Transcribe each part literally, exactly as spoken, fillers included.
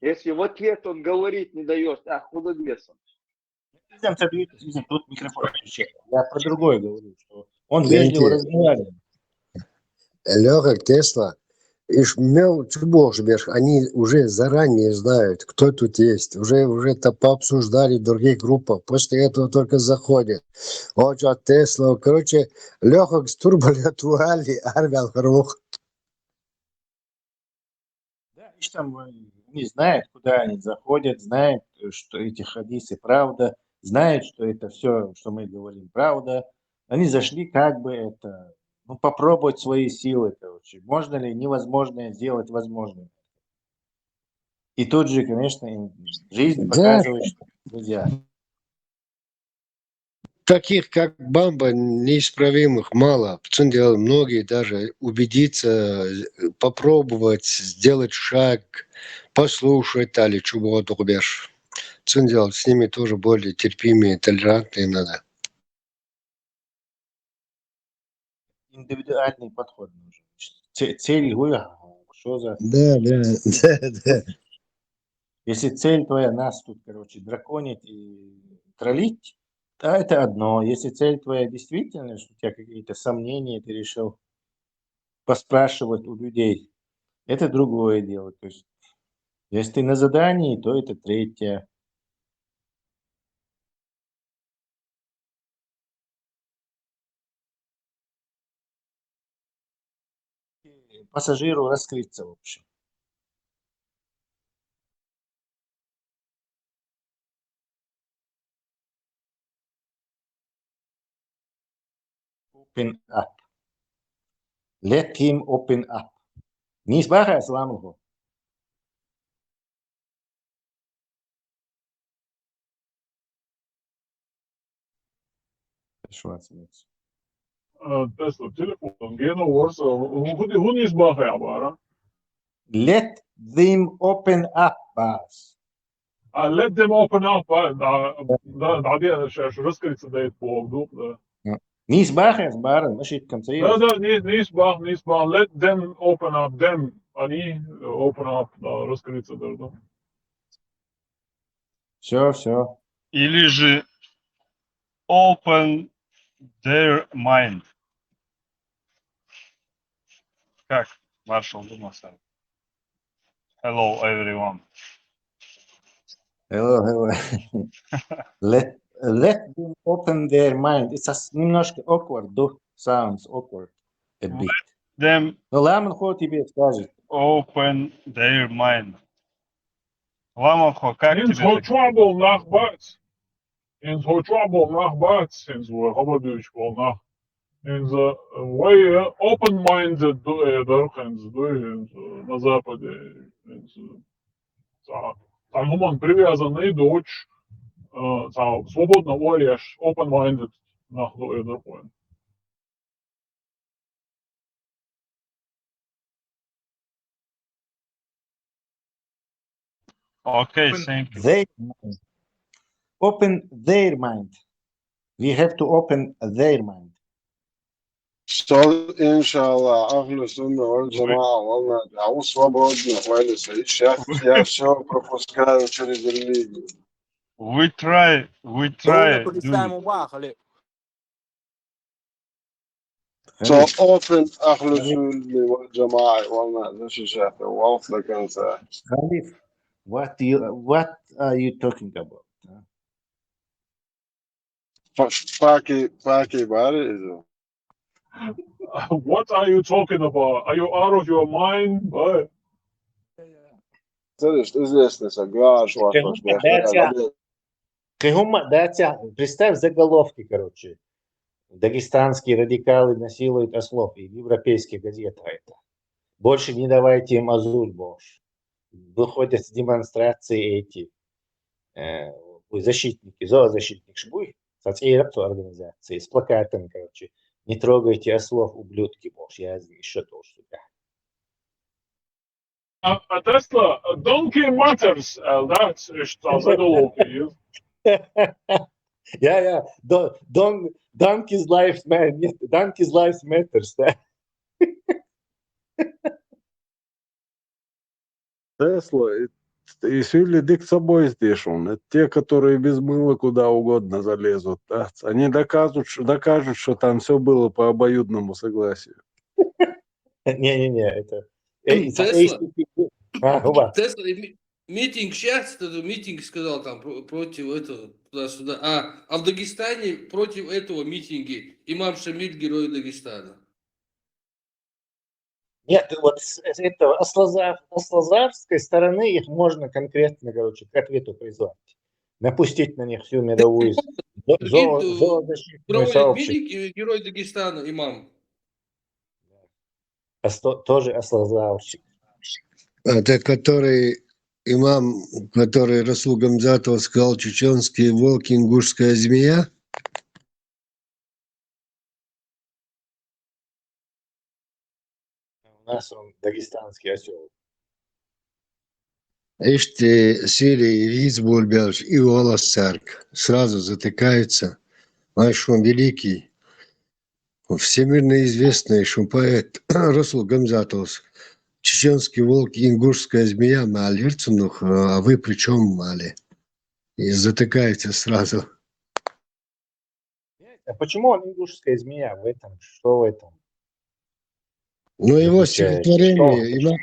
Если в ответ он говорить не даешь, а хуй дадеш. Izņem, tad izņem, тут микрофон включи. Я про другое говорю, что он вежливо разговаривает. Лёха, Тесла, ишмел чубош беш, они уже заранее знают, кто тут есть. Уже, уже это пообсуждали в других группах. После этого только заходят. Оча Тесла. Короче, Лёха с турболет вуали, арвял рух. Да, и там, э, они знают, куда они заходят, знают, э, что эти хадисы правда, знают, что это все, что мы говорим, правда. Они зашли как бы это, ну, попробовать свои силы, короче. Можно ли невозможное сделать возможным? И тут же, конечно, им жизнь Да. Показывает, что, друзья. Таких, как Бамба, неисправимых мало. Цундел многие даже убедиться, э, попробовать сделать шаг, послушать, али чубо духбеш. Цундел с ними тоже более терпимые, толерантные надо. Индивидуальный подход нужен. Ц- Цель, хуя, что за... Да, да, да, да. Если цель твоя нас тут, короче, драконить и троллить, то это одно. Если цель твоя действительно, что у тебя какие-то сомнения, ты решил поспрашивать у людей, это другое дело. То есть, если ты на задании, то это третье. Пассажиру раскрыться, в общем. Open up. Let him open up. Нийс баха, салам алейкум. Шварцман. Tesla, телефон, Гена Уорса, худис баха абара. Let them open up, бас. А, let them open up, а, да, да, да, да, сейчас раскрыться дает поводу, да. Нийс баха, бара, машит конца. Да, да, не, не бах, не бах, let them open up, them, они open up, да, раскрыться дают, да. Все, все. Или же open their mind. Как Маршал думал сам? Hello, everyone. Hello, hello. Let, let them open their mind. It's a с- немножко awkward, да? Sounds awkward a bit. Them Ну, ладно, хоть тебе скажет. Open their mind. Ламахо, как Инз тебе? хочуа бол нах бац. Инз хочуа бол нах бац. Инз вой хабар дюч бол нах. Инз вой open-minded ду эдер, инз ду, инз на Западе. Инз ца, ца хуман привязанный дуч, ца свободно варишь, open-minded нах ду эдер. Okay, thank you. Their mind. Open their mind. We have to open their mind. Сол, иншаллах, ахлу сунна валь джамаа, валла, да, свободно, валла, я, я все пропускаю через религию. We try, we try. Представим бахали. So open, ахлу сунна валь джамаа, валла, защищать, валла, до конца. Халиф, what do you, what are you talking about? А? Паки, паки, бари, изо. What are you talking about? Are you out of your mind? But Цариш, известно, са, гаш, ваш, ваш, ваш, Кхы хӀума дац, представь заголовки, короче. Дагестанские радикалы насилуют ослов, и в европейских газетах это. Больше не давайте им азуль, боже. Выходят с демонстрации эти э, защитники, зоозащитник шбуй, соцсеть организации с плакатами, короче, не трогайте ослов, ублюдки, боже, я еще тоже, сука. А, а Tesla, donkey matters, а, да, что заголовки. Yeah, yeah. Don, don, donkey's life, man. Нет, donkey's life matters, да. Tesla, it и сюлли дик ца бойташ, это те, которые без мыла куда угодно залезут, да? Они докажут, ш- докажут, что там все было по обоюдному согласию. Не-не-не, это... Эй, это Тесла. A C P U. А, Уба. Тесла, и ми- митинг сейчас, этот митинг сказал там про- против этого, туда-сюда. А, а в Дагестане против этого митинги имам Шамиль, герой Дагестана. Нет, вот с, с этого, а с Лазар- а с лазарской стороны их можно конкретно, короче, к ответу призвать. Напустить на них всю мировую з- зо- Какие-то зоозащитную Проводит сообщество. митинг и герой Дагестана, имам. А сто- тоже а с лазарщик. Это который имам, который Расул Гамзатов сказал: «Чеченский волк, ингушская змея». У нас он дагестанский осел. Ишти Сирии из Бульбелш и Олас царк сразу затыкаются. Знаешь, он великий, всемирно известный, что поэт Расул Гамзатов: «Чеченский волк, ингушская змея», мали ирцунух, а вы при чем, мали? И затыкается сразу. А почему он ингушская змея в этом? Что в этом? Но его Отвечает. стихотворение, имам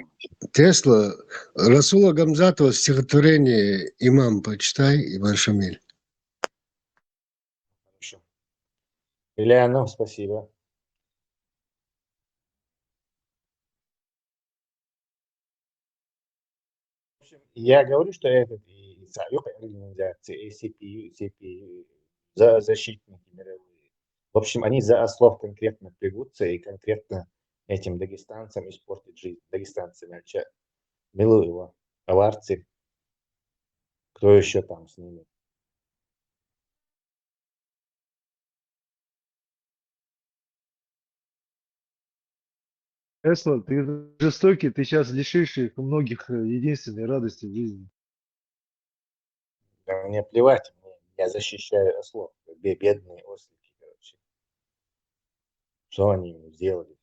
Тесла, Расула Гамзатова стихотворение «Имам» почитай, имам Шамиль. Хорошо. Ильяна, спасибо. В общем, я говорю, что этот и, и Саюк организации, и C P U, C P U, за защитники мировые. В общем, они за ослов конкретно плевутся и конкретно этим дагестанцам испортить жизнь. Дагестанцы, мальча, милуй его, аварцы, кто еще там с ними? Эслан, ты жестокий, ты сейчас лишишь их многих э, единственной радости в жизни. Да мне плевать, мне- я защищаю ослов, бе- бедные ослики, короче. Что они ему сделали?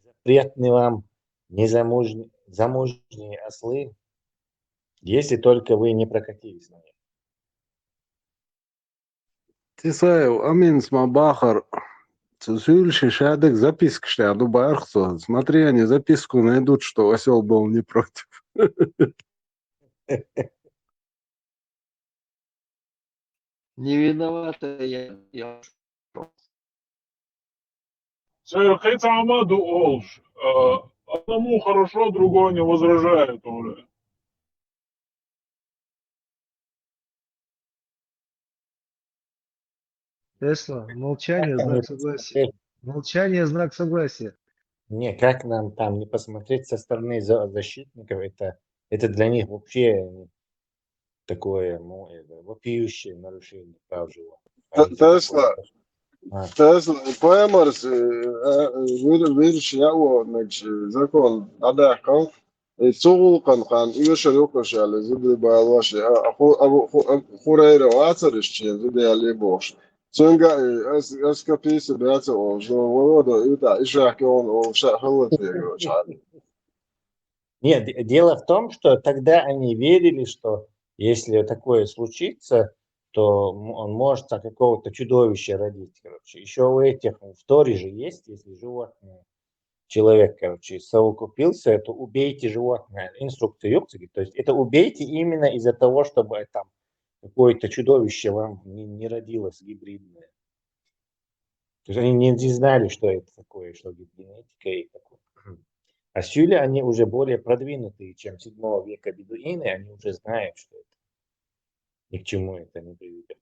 Запретны вам незамужние, замужние ослы, если только вы не прокатились на них. Тесаев, аминс ма бахар, цу сюльши шадык записка шта, ну, бархцо. Смотри, они записку найдут, что осел был не против. Не виновата я. я... Церкви тама ду олш. Э, Одному хорошо, другой не возражает уже. Тесла, молчание — знак согласия. Молчание — знак согласия. Не, как нам там не посмотреть со стороны за- защитников, это, это для них вообще такое, ну, это вопиющее нарушение прав животных. Т- Они за такое Тесла, А. Тесла, паймарс, э, э, вир- вирш яо, значит, закон адахкал. И цугулкан кан, и вешер юкаш яли, зуды балваши, а, а ху-, а ху-, а ху-, а хурайра вацариш чин, зуды яли бош. Цунга, э, эс, эс каписи бяца о, что вывода, и та, и шахки он, о, ша, халат, я говорю, чали. Нет, де- дело в том, что тогда они верили, что если такое случится, то м- он может там какого-то чудовища родить, короче. Еще у этих в Торе же есть, если животные, человек, короче, совокупился, то убейте животное. Инструкция юкциги. То есть это убейте именно из-за того, чтобы там какое-то чудовище вам не, не родилось гибридное. То есть они не, не знали, что это такое, что гибридная генетика и такое. А сюли, они уже более продвинутые, чем седьмого века бедуины, они уже знают, что это ни к чему это не приведет.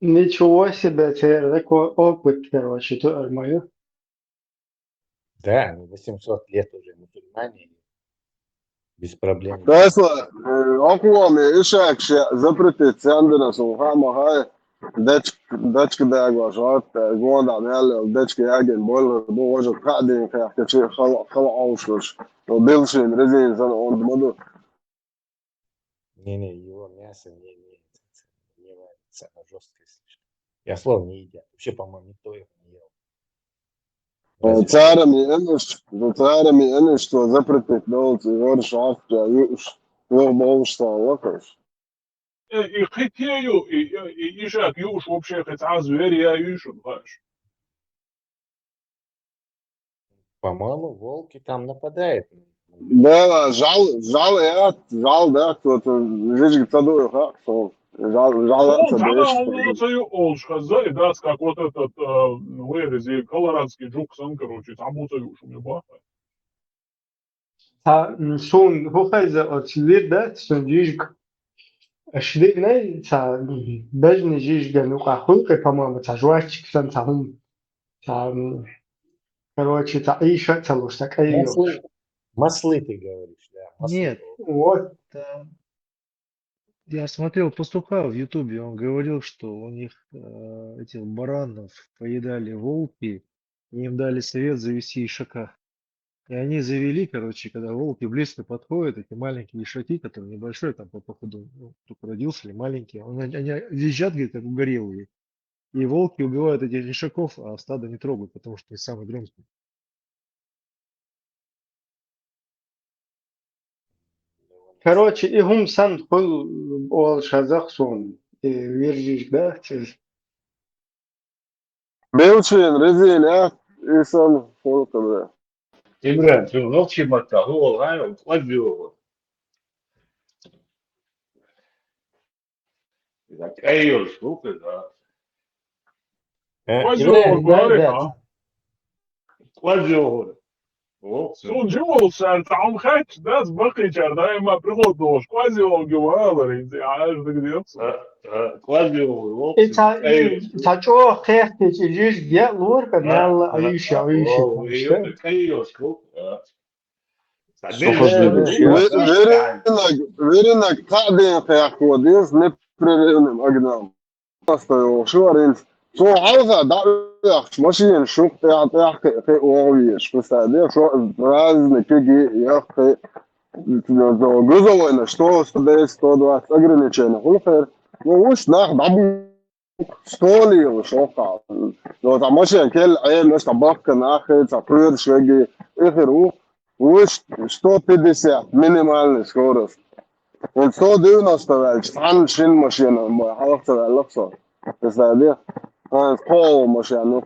Ничего себе, це такой опыт, короче, то армию. Да, они восемьсот лет уже мусульмане, без проблем. Тесла, э, акуами, и шахши, запретит Сандерас, у Хама Хай, дачк, дачк дагваш, вот, э, года, мяли, дачк яген, боль, ну, уже хадин, как, как, хал, хал, аушлуш, ну, билшин, резин, сан, он, моду. Не-не, его мясо не, не, не нравится, оно жесткое слишком. Я слов не едят. Вообще, по-моему, никто его не ел. Царам и эннаш, царам и эннаш цо запретить долу, и варш Ӏаш, юуш, юха болуш цхьа лакхаш. Э, и кхин те ю, и, и, и ишак юуш вообще кхин цхьа звер я юй шуна, хаьаш? По-моему, волки там нападают. Да, жал, жал, я, жал, да, кто-то жижиг ца дуй, ха, что жал, жал, ца дуй. Ца ю олуш хаза, и дац, как вот этот, э, вырези, колорадский жук сан, короче, цхьа бу ца юуш у мега баха. Цхьа, м, суна хӀу хеза оцу вирда, суна жижиг. Аша диънай, цхьа, м, бежни жижиган юкъа хуьлу кхин, по-моему, цхьа жваччик санна цхьа хӀума. Цхьа, м, короче, цхьа Ӏийша а ца луш, цхьа кӀай йолуш. Маслы, маслы ты говоришь, да? Маслы. Нет. Вот. Там Я смотрел пастуха в Ютубе, он говорил, что у них, э, этих баранов поедали волки, и им дали совет завести ишака. И они завели, короче, когда волки близко подходят, эти маленькие ишаки, которые небольшой, там, по походу, ну, только родился или маленький, он, они визжат, говорит, как угорелые. И волки убивают этих ишаков, а стадо не трогают, потому что они самые громкие. Короче, и хӀума санна хуьлу олуш хеза-кх суна, и виржижиг, да, цуьнан. Белшин, резина, и санна хуьлу кхидӀа. Имран, цуьнан нохчийн маттахь хӀун олу хьайна, кӀозза йогӀу. Иза кӀай йолуш ву кхуза. Э, кӀозза йогӀур бара, а? КӀозза йогӀур. Суна жималла цара цхьа хӀума хаьттича, дац баккхийчара даима приход долуш, кӀозза йогӀург ю валар, иза, хьажа дагадеха суна. А, а, кӀозза йогӀур ву. И цхьа, и цхьа чӀогӀа кхехкича, и жижиг яа лора, а, мелла а, а, юьйша, а, юьйша, а, кӀай йолуш ву, а. Ве-, веринаг, веринаг кхаа ден кхехко деза, непрерывным огнём. Просто йолуш вара хӀинца. Цо хьалха дӀа а вехаш, машина шух тӀехь-тӀехь кхин, кхин оха везаш, представь, де, шо разный кегий, яхкхи, грузовойна сто, сто десять, сто двадцать ограничение хуьлу хир. Ну, уьш нах дӀабу Сто лела шо кхаьа. Ну, цхьа машен келла Ӏемаш, цхьа бахка нахе, цхьа кхоьруш веги, и хир ву. Вуьш сто пятьдесят минимальный скорость. ХӀинца сто девяносто ваьлча, цхьана шина машенан бой, хьалха ца ваьлла-кх со. Представь, де? Хьайна кхо машен ву.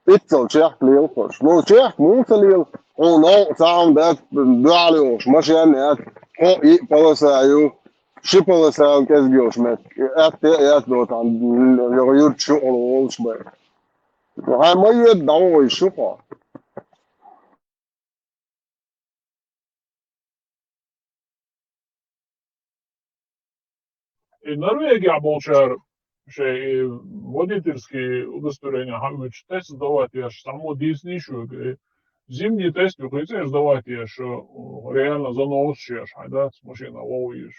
Иццал чехка лела хӀорш. Ну, чехка муха ца лела? Хьуна новкъа цхьа хӀума дац, дуьхьал йолуш машен яц, кхо и полоса ю. Ши полоса кӀезиг йолуш меттиг. Аьтта а яц доцахьан, юьрташ юкъал волуш бай. Хьайн ма йоьду, дӀавогӀийша шу хьо. И Норвегехь болчара шайн и водительский удостоверение хьан оьцуш, тест сдавать еш, цхьаммо дийцинийша вега, и зимний тест ю кхин цӀераш сдавать еш, реально заносчик еш, хьайн дац машина вовъеш.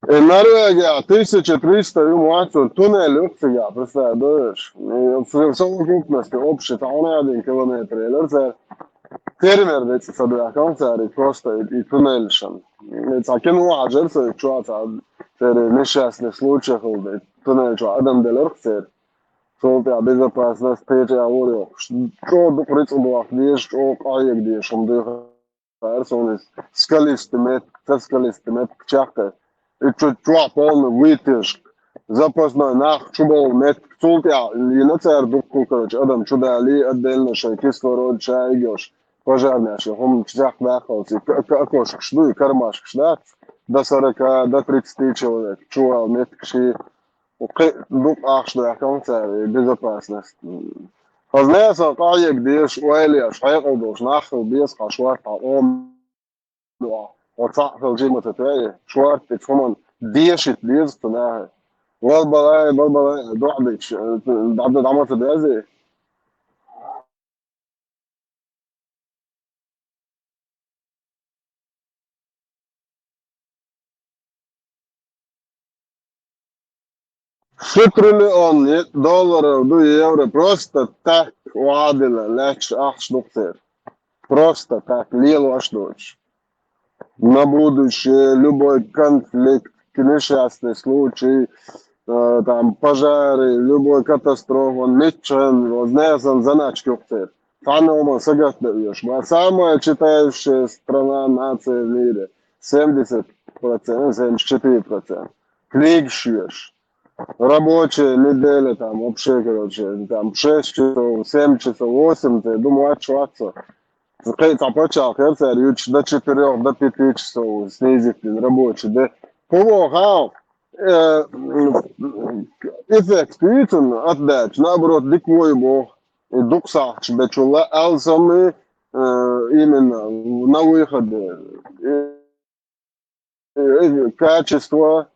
И Норвегия тысяча триста ю мотт цунна, туннель ю-кх цигахь, представь, доьш. И в совокупности общий цхьа хьуна один километр елира цара. Фермер децӀа ца доьхкина цара, и просто и, и туннельшан. И цхьа кино хьажира со, и чохь цхьа церан несчастный случай хилла, и туннель чохь адам делира-кх церан. Цул тӀаьхьа безопасность кхечу агӀор йоккхуш. ЧӀогӀа дукха рицкъ бохка дезаш, чӀогӀа къахьега дезаш хӀума дуьйхира. Цара суна иза скалистый меттиг, ца скалистый меттиг чекхъе. И чу, чохь полный вытяжка, запасной нах чу бовла меттиг, цул тӀаьхьа йина цара дуккха, короче, адам чу далий, отдельно шайн кислород, шайга йолуш, пожарная шайн хӀума чекхдаккхалц, и к-, к-, окошкаш ду, и кармашкаш дац, до сорока, до тридцати человек, чу вала меттигаш и. Кхин дукха ахча доьхкина цара, и безопасность. Хазна сан къахьега дезаш, ойла еш, хьекъал долуш нах хила беза, хьан шортта хьан ома дуьхьа. Хьо цхьаъ хилчий ма ца тоьий, шортта и цхьа хӀуманна дешийта деза цу нахе. Вал балай, вал балай, дуьхьа дича, дӀа-, дӀа ма ца дезий. Ши триллион е-, долларов ду евро просто так вадина, лаьтташ ахча ду-кх церан. Просто так, лелош доцуш. На будущее, любой конфликт, несчастный случай, э, там, пожары, любой катастрофа, миччан, вот, знесан заначки ухтер. Цхьанна хӀуманна сагатдеш. Ма самая читающая страна, нация в мире. Семьдесят процентов, семьдесят четыре процента. Книгаш йоьш. Рабочая неделя, там, вообще, короче, там, шесть часов, семь часов, восемь, ты думаешь, что? Кхе, цхьа паччахьалкхе цара юьтуш до четырёх, до пяти часов снизить дина рабочий день. Хьо вон хьал, э, эффект юьйцун отдача, наоборот, дика вой боху. И дукха сахьташ бечул а, алсамы, э, именно на выходе. И, э, качество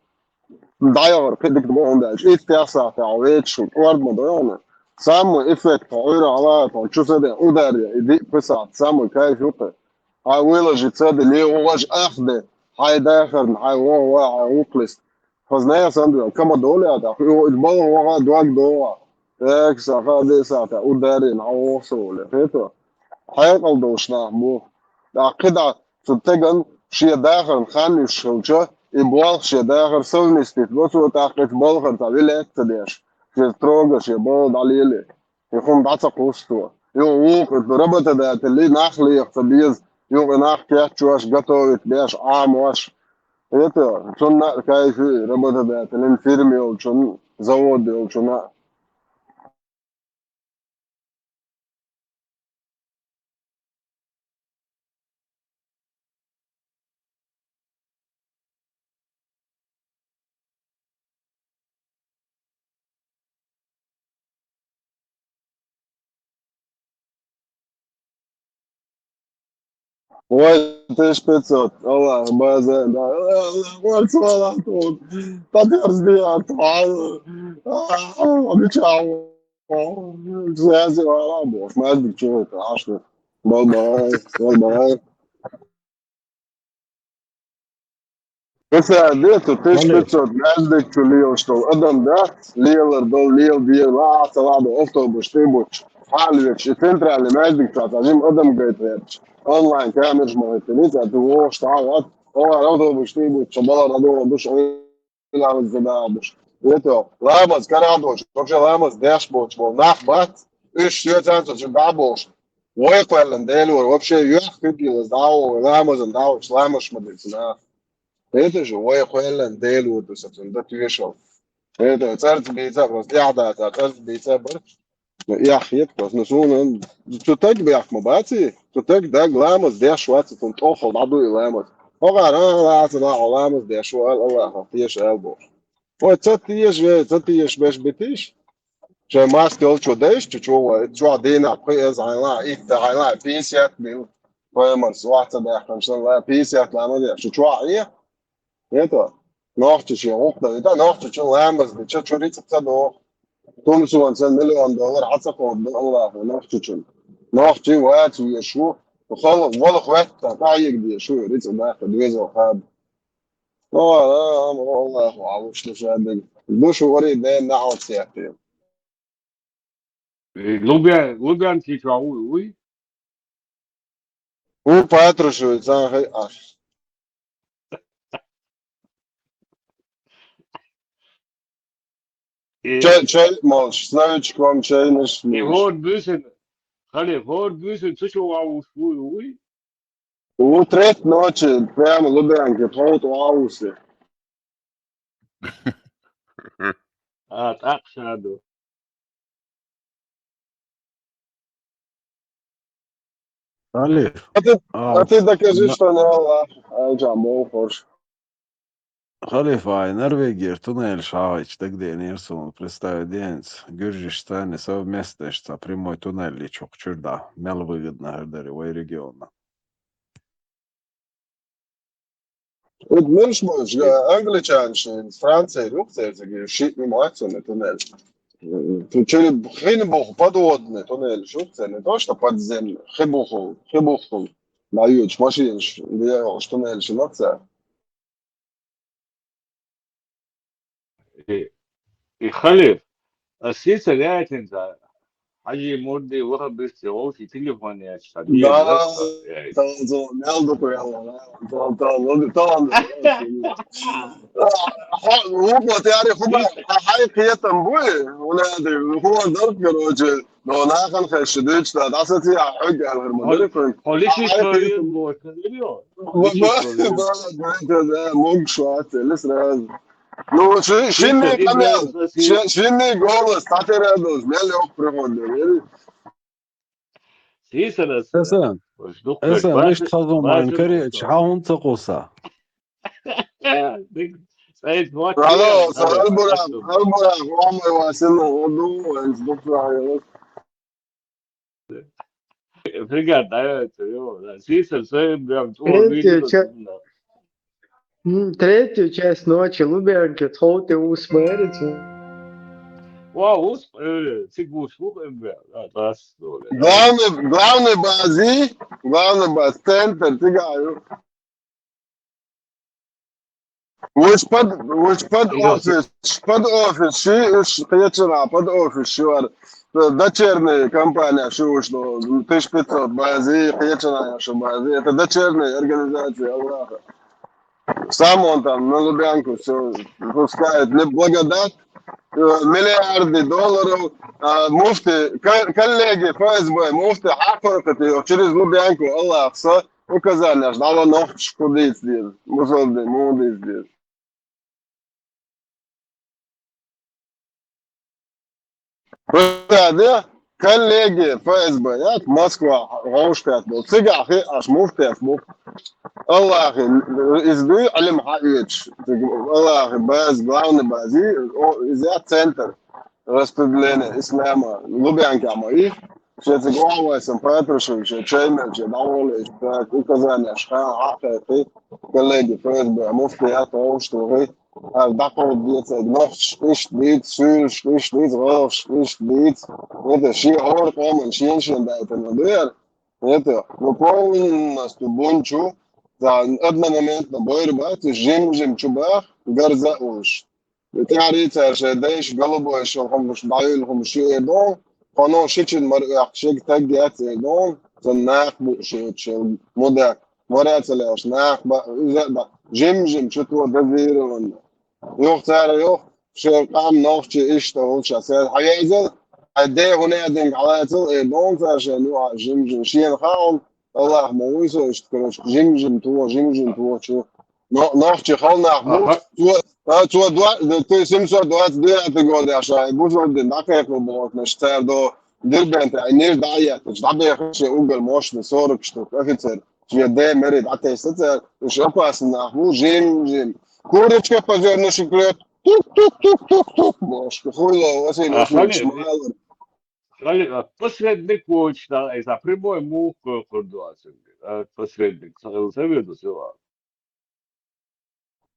дӀаяхар кхидиг бохун даьлча, итт сахьтехь вечу кӀордама дойгӀна. Самый эффект хьо Ӏуьйра хьала, хьо чу са де, ударья, и диъ пхи сахьт, самый кайф ю кхе. Хьай выложиться де, ле вогӀаш ах де, хьай дахарна, хьай вогӀа, хьай вукхлист. Хазна я сан дуьйла, кама долу я тӀаккха, и балха вогӀа, дог догӀа. Эка саха де сахьтехь, ударья, хьан вогӀу со воле. Хето? Хьекъал долуш нах бу. ТӀаккха кхидӀа Цу теган шен дахарна хан йуьсуш хилча, и болх шен дахар совместить бо цо, тӀаккха иза балхара цхьа вилет а ца деш, шен строго шен бала дӀалеле, и хӀума дӀа ца кхуссо. Юха вукху работодатель нах леха ца беза, юха и нах кечъеш, готовить беш, Ӏамош. Это, цунна а кайфа ю и работодатель, фирма йолчунна, завод йолчунна а. Ой, тысяча пятьсот. Аллах, база, да. Аллах, варцвала тут. Татар сбият. Обещал. Связи вала бо. Маздик чего это? Ашли. Балбай, балбай. Хьуса де, цу тысяча пятьсот маьждиг чу лелаш долу адам, да, лелар долу, лела дела, ла, ца ладо, автобус тӀе бучу, хьалавечу, и центральный маьждиг чохь цхьа жима адам гайта гӀерташ, онлайн камераш ма гӀеттина, цхьа ду вогӀуш, цхьа ват, оха автобус тӀе бучу, цхьа балар а догӀу, душ, ойла а за дагӀа душ. Ето, ламаз карахь доцуш, вообще ламаз деш боцуш болу нах бац, уьш соьцан цо чу дӀа а болуш. Вай кхоьллина Делора, вообще, юьхь хи гилаза дӀа а вогӀу, ламазан дӀа а вогӀуш, ламазаш ма дицина. Это же вай кхоьллина Делора ду сан цунна дан тоьшалла. Это цӀарца бийца а, просто эхь даца, цӀарца бийца а бара. Ну, эхь хета просто. Ну, суна, цу таг бехк ма баций, цу таг даг ламаз деш вац, цунна тӀохал дӀадуй ламаз. Хьо гӀара, а, лаца, нахьа ламаз деш ву, ала, Аллахах теша, ала боху. Вай ца теша, вай ца теша беш битиш? Шайн маска йолчо дайша чу чу вай, чохь дийнахь пхи эза хьайна, итт хьайна, пятьдесят бил. Паймарс вац ца баьхкина, сан ла, пятьдесят ламаз деш, чу чохь Ӏе? Это, нохча шен гӀуллакх дан, это нохча чу ламаз дан, чу, чу рицкъ ца доху. Тумсонца миллион доллар хьан ца кховда Аллахо нохча чу. Нохча вац веш ву, хала, вала хватта, къахьега деш ву, рицкъ баккха, доьзал хада. О, а, а, Аллахо, Ӏалуш ду ша даг. Душу вари ден наӀалт сехтем. Э, Лубян, Лубянский чохь вуй, вуй? Ву Патрушевич, цхьа хай аш. Э, чай, чай, молш, с новичком, чайнаш, и молш. Вот, бюсен, хали, вот, бюсен, цу чу вуй, вуй? Ву треть ночи, прямо Лубянки, тховт вуй. А, тӀаккха ша ду. Алиф. А ты, а, а ты докажи, на- что не Аллах. Ай, Джамбул, хош. Халифа, ай, Норвегера туннель шагӀича дагадеанера суна, представь, денца, Гуьржиштане совместно цхьа прямой туннель чу чуьра да, мел выгодно хӀара дара вай регионна. Вот муьлш бу, э, англичанаш, Франция, юха церцига, шиъ ма вац цунна туннель. Э, цу чуьра хин буху подводный туннель, юха церцига, не то что подземный, хи буху, хи буху. Ма юьйцу машинаш, дегӀаш туннель ши ма ца. И, и халиф, ас сица лаьтинца, Хьажи мурди ваха бирси вовши телефон яц ца. Да, да, да, мел дукха яла. Да, да, да, да. Хо, вот яри хуба, хай кхетам буй, унади, хуба дар, короче, но нахан хай шидуч, да, да, сати, а, хай гар, Холиши хай стоит, вот, да, да, да, мог шуат, или сразу. Ну, ши-, шинный канал, ши-, шинный голос, татера дос, мел лёг приходит, или? Сисарас. Эса. Эса, миш тхазун майн кари, чхаун цакъуса. Алло, Албурак, Албурак, Омай Васина, Оду, Эндукра. Фрегат, да, это, ё, да. Сисар, своим прям, о, третья видео, часть. М, третью часть ночи Лубянки тхоути ус мэрити. Ва, ус, э, цигуш, лу, э, бля, да, да, что ли. Главный, главный бази, главный баз, центр, цигаю. Уж под, уж под офис, под офис, ши, уж кхечера, под офис, ши, ар, дочерняя компания, ши, уж, ну, тысяча пятьсот бази, кхечера, ши, бази, это дочерняя организация Аллаха. Сам он там на Лубянку все пускает, не благодать, э, миллиарды долларов, а муфти, ко-, коллеги Ф С Б, муфти Хакуркати, через Лубянку, Аллах, со указания, ждала ночь, куда здесь, мусолды, муды здесь. Ва да, коллеги Ф С Б, як Москва, гӀовшкат бу. Цигахи аш муфтес бу. Аллахи, из дуй алим хаиц. Аллахи, баз, главный бази, о, из я центр распределения ислама. Лубянка мои. Шеца глава сам Патрушев, ше чаймер, ше даволе, ше так, указания, ша, а, ты, коллеги Ф С Б, муфтият, о, что вы. А, дакъа бецад, нохч иш диц, суьлш иш диц, гӀалгӀаш иш диц. Это ши гӀор къаман, шен-шен дайтана дер. Это, ну, полностью бунчу, за одномоментно бойр бац, жим-жим чубах, гарза уж. ТӀярийцар шай дайш, голубой шо хумш, баюл хумш, ши эбо, хано шичин мар уяхт, шег таг яц эбо, сон нах бу ши чел, мудак. Вариацияш нах ба, иза ба, жим-жим, чутво дозированно. Юх цара юх, шер къам нохчи ишта гӀулча сел хьаязал, а де гьунедин гӀалацал, э, бон цара шен, ну, а жим-жим, шен хаун, Аллах ма вуйсо ишта, короче, жим-жим туо, жим-жим туо чу. Но, нохчи халнах бу, Ага. цо, а, цо два, тысяча семьсот двадцать девятый год я шай, бузулдин, дакъекъу бот, наш цар до, Дербент, а, неш да я, то есть, да, бехше уголь мощный, сорок штук, офицер. Тебе де мери, да, ты сыцер, уж опасно, нахуй, жим, жим. Курочка по зерну шуклет. Тук-тук-тук-тук-тук. Бошка, хуйло, Василий А, Васильевич, Халид, мало. Халид, а, посредник почта, это прямой мух, э, курдуацин. А, посредник, со-, советую, всё.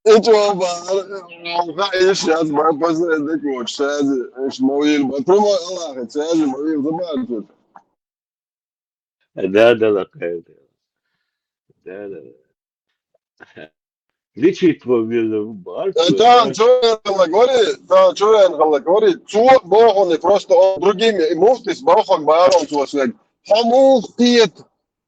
Ичо бар, ха, иш яц бар посредник почта, иш мовил, ба, прямой Аллах, связи мовил, забар тут. Да, да, да, да. Да, да. Личит во везде бар. Э, та, чё я говорю, та, чё я говорю, цо бохони просто он другими, и муфтис бохок барон цо свет. Хамуфтиет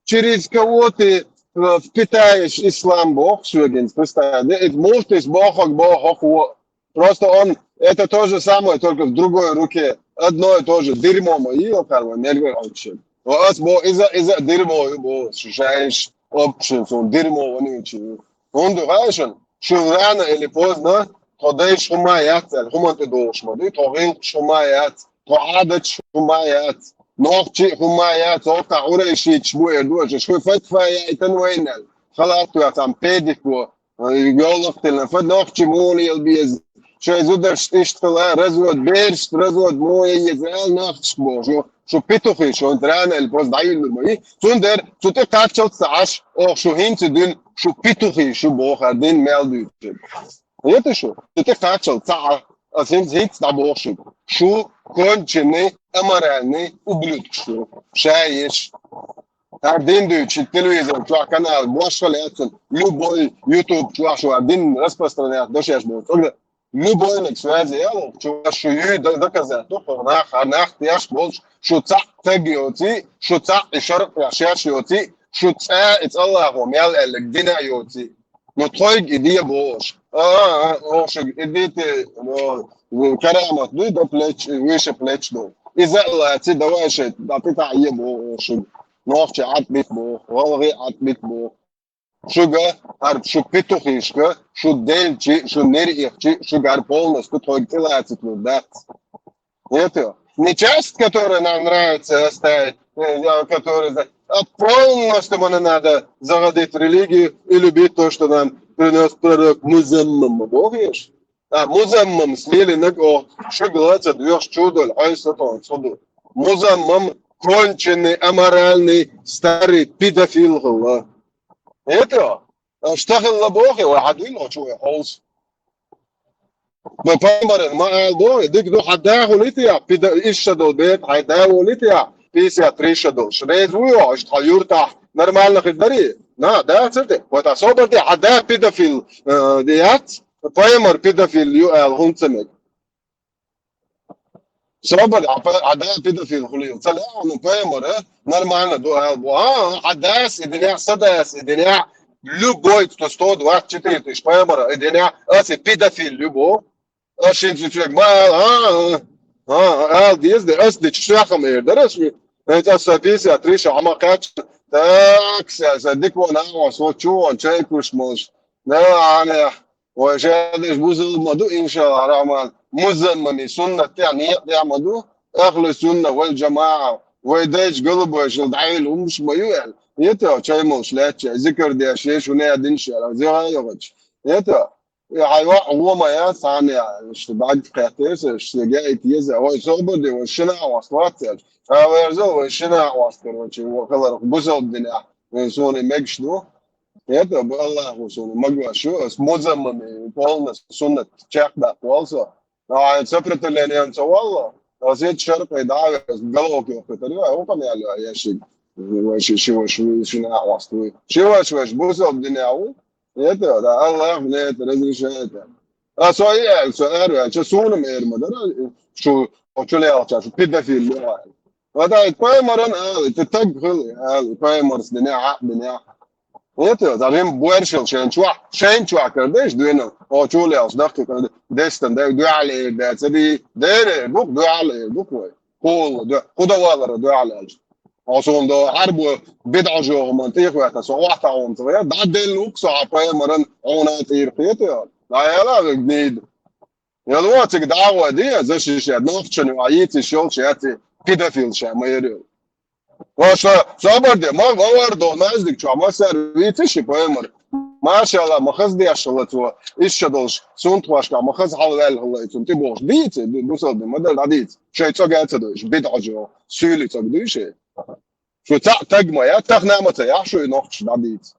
через кого ты, э, впитаешь ислам, бох свет, представь, да? И муфтис бохок, бохок, во. Просто он, это то же самое, только в другой руке. Одно и то же. Дерьмо мои, как бы, нельзя вообще. Вас бо, из-за, из-за дерьмо, бо, шаеш, общем, сон дерьмо, вонючий. Он духаешен, что рано или поздно, то дальше хумаяц, хуман ты должен, да, то гил хумаяц, то адат хумаяц, нохчи хумаяц, то каурейши чмуэ, дуэш, что фатфа я, это нуэйнал. Халат я там педик, во, ёлохтелна, фа нохчи муни ел без. Шо зударш иштала, развод берш, развод муни езал нохчиш бо. Шо, шо петухи, шо рано или поздно дайил мои. Цундер, цу те качал цаш, о, шо хинци дин, шо петухи, шо бохар дин мел дин. Это шо? Цу те качал ца, а хинц, хинц да бохши. Шо конченый, аморальный ублюдок шо. Шаеш. Гьар дин дуьйцу телевизор чохь канал, бошхал яцун, любой YouTube чохь шу гьар дин распространять дошеш бу. Цогда Любойнаг связи ял, чу шу юй д-, доказать ду, хӀара нах, хӀара нах теш болча, шу цхьаъ таг йоций, шу цхьаъ и шаръ шаьш йоций, шу цӀа и цӀаллахо мел аьллаг дина йоций. Ну, тхойга и де бохуш. А, а, а, охшуг, идите, ну, карамат дуй до плеч, выше плеч ду. Иза а лаций, давай шайта, да, пита е боху охшуг. Нохчи Ӏад бит боху, гӀалгӀи Ӏад бит боху. Шуга, хӀара шу петухишка, шу делчи, шу нер ихчи, шуга хӀара полностью тхойга тӀелацит лур дац. Это не часть, которая нам нравится оставить, э, я, которая за-, а полностью мне надо заходить в религию и любить то, что нам принёс пророк Музаммам. Бог ешь? А, Музаммам, смелинаг, о, шуга лаца дуьхьаш чудоль, хьайн сатон, суду. Музаммам конченый, аморальный, старый педофил хилла. Это, а, что хилла бохи, ой, хьадуй ло, чу ой, холс. Ма пайхамаран ма аьлла бохи, дика ду, хьан да хулития, пида, иш ша дол бет, хьай да хулития, пятьдесят три ша дол. Шрез вуй, аш тха юртах, нормально хир дари? На, да, церте. Вот особо де, хьан да педофил, э, яц, пайхамар педофил ю аьлла хунца мег. Собар, а па-, а да педофил хулил. Ца лаьа, ну, пайхамар, а? Нормально ду аьлла бу. А, а дас и динех, са дас и динех, любой, кто сто двадцать четыре тысяч пайхамар, и динех, ас и педофил любой. Ас шин цуцвек ма аьлла, а, а, а, аьлла деза, да, ас дича шахам эр, да, ас ми. Эта са пятьдесят три ша, ама кач, так, са, са, дик вон, а, вот, вот, чу вон, чай куш, молш. Да, а, не. Вай шадеш бузулба ма ду, иншаллахӀ рахьман, Музаммами суннат тӀехь, некъа тӀехь ма ду, ахлу сунна вал джамаӀа, вай дайчу галбойшал дӀайла хӀумаш ма ю аьлла. ХӀета, чай молуш лаьттача, зикар деш, еш хӀуна а динаш аьлла, зига а йогӀача. ХӀета, и хьайн ваъ гӀо ма яц, цхьана а, иштта бӀаьрг кхеттера аса, иштта гаийта еза, вай собар де, вай шина а васт вац аьлла. Ха верзал, вай шина а васт, короче, вай хиларх бузулба динехь, вай суна мегаш ду. ХӀета, бу Аллаху суна магош ю, ас Музаммами полностью суннат чекхдаккха вал со. А сопротивлением ца валла, ас ит шаркъе дӀа а вес, голову кехкатар ю, а хӀукъам яьлла яшик. Вай ши, ши ваш, ши нах васт вуй. Ши ваш, ваш, бусалба динехь ву. ХӀета, да, Аллах мне это разрешает. А со и аьлла, со эр ваьлча, суна ма эр ма дара, шу, чу лелча, шу педофил ю аьлла. Вадай, пайхамаран ала, ту таг хила, ала, пайхамарс динехь, Ӏа динехь. ХӀета, за рим буьршал шайн чохь, шайн чохь кара деш дуьйна, о, чу лелаш дахки кара дестан, дай дуьхьал эр, дай ца ди, дерер, бух, дуьхьал эр, бух вай. Кхула, дуь-, кху дан валара дуьхьал аьлча. О, суна до, хьарбо, бидӀа жохман, тӀехвета, со охьа тахьун ца вая, дӀа делла вук со, хьа пайхамаран, хьуна тӀера кхета, дӀа яла вег нийда. Я лоциг дӀагӀо де, защищать, нохчан ю, а йийциш йолуш яци, педофил ша ма яри. Ваша, собар де, ма вовар до, маздиг чу, ма сар, вийциш и поймар. Машалла, ма хаз деш хала цо, иш ша долуш, сунтхошка, ма хаз хьалваьлла хала, цун ти бохуш, дийци, ду-, бусалби, ма дар дӀадийци. Шай цӀога ца дойш, бидӀа жо, суьйли цӀога дуй ши. Шу цхьаъ таг ма я, тахана ма ца яхь шу и нохчаш дӀадийци.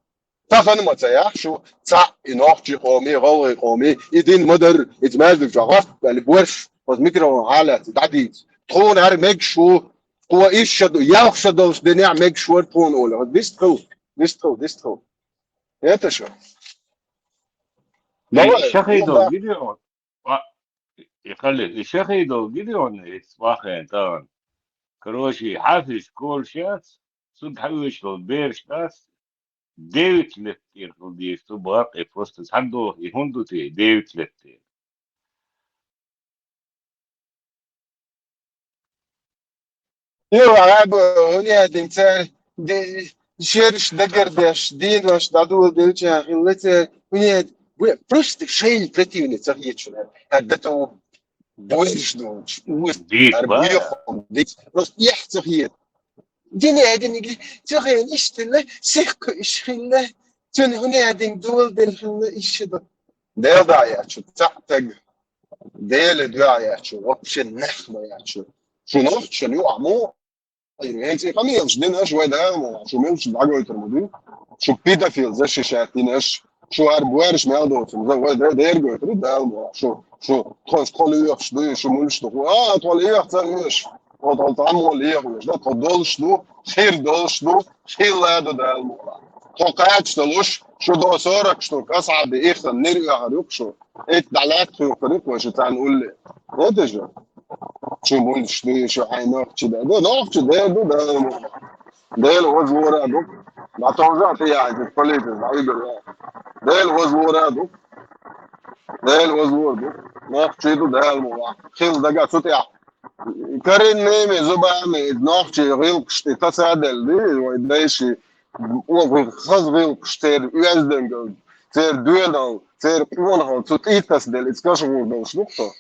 Тахана ма ца яхь шу, цхьаъ и нохчий къомий, гӀалгӀай къомий, и дин ма дар, иза маьждиг чохь гӀост, али борш, оцу микрофон хьалаьцна, дӀадийца. Тхуна хӀара мегаш ву, тхо иш ша ду, ялх ша долуш динехь мегаш вара тхуна олу. Дистхил, дистхил, дистхил. Это что? Давай, Шахидов, ну, да. Гидеон. А, и Халид, и Шахидов Гидеон, и Вахен, тан. Короче, Хьафиз школа шац, цуьнга хьаьвзаш долу бераш дац, девять лет тӀера хила деза цу бакъе, просто цхьаьна доху, и хӀунда ду те, девять лет тӀера. Ю, Ӏаба, хӀунеадин цара ди-, шераш дагардеш, денош дӀадоладелча хилла цара, хӀунеад-, бу-, просто шайна противный ца хеташ, а дата ву, буьрш долчу, уьш, Дийца ара ба? Буьйху, дийца. Просто эхь ца хета. Дина а диниг ца хена иштта хилла, сихка иш хилла, цуьнан хӀунеадин доладелла хилла, иш ду. Дела дӀа яьчу, цхьаъ таг. Дела дуьхьа яьчу, вообще нах ма яьчу. Шу нохчан ю, а мо? ХӀинца и къамелаш дина аша вай Дала мо, шу мелча дӀагойтур ма ду. Шу педофил защищать дина аша. Шу хӀара боьраш мел доцург, вай де-, дера гойтур Дала мо. Шу, шу, тхо, тхо лоьхуш ду, шу муьлш ду. А, тхо леха ца лоьш. Тхо, тхо, тхо мо леха лоьш, да, тхо долуш ду, хир долуш ду, хилла ду Дала мо. Тхо кхача долуш, Шу до сорок штук, асхьаби, ихсан нир оьхар юкъ шу. Эт далат хуйхар юкъ ваши цан улли. Это же. Шу мулш ду, шу хай нохчи да. Да, нохчи да, да, да. Дел возвора ду. На тоже ты я, это политика, да, выбор, да. Дел возвора ду. Дел возвор ду. Нохчи ду, дел мула. Хил дага, сут я. Коренными зубами, нохчи, гилкшти, тасаделли, ой, дайши. О, хаз гилкш цер уязденгал, цер дуэдал, цер къонахал, цу тӀитас дел, ицкаш гурдал шлухто.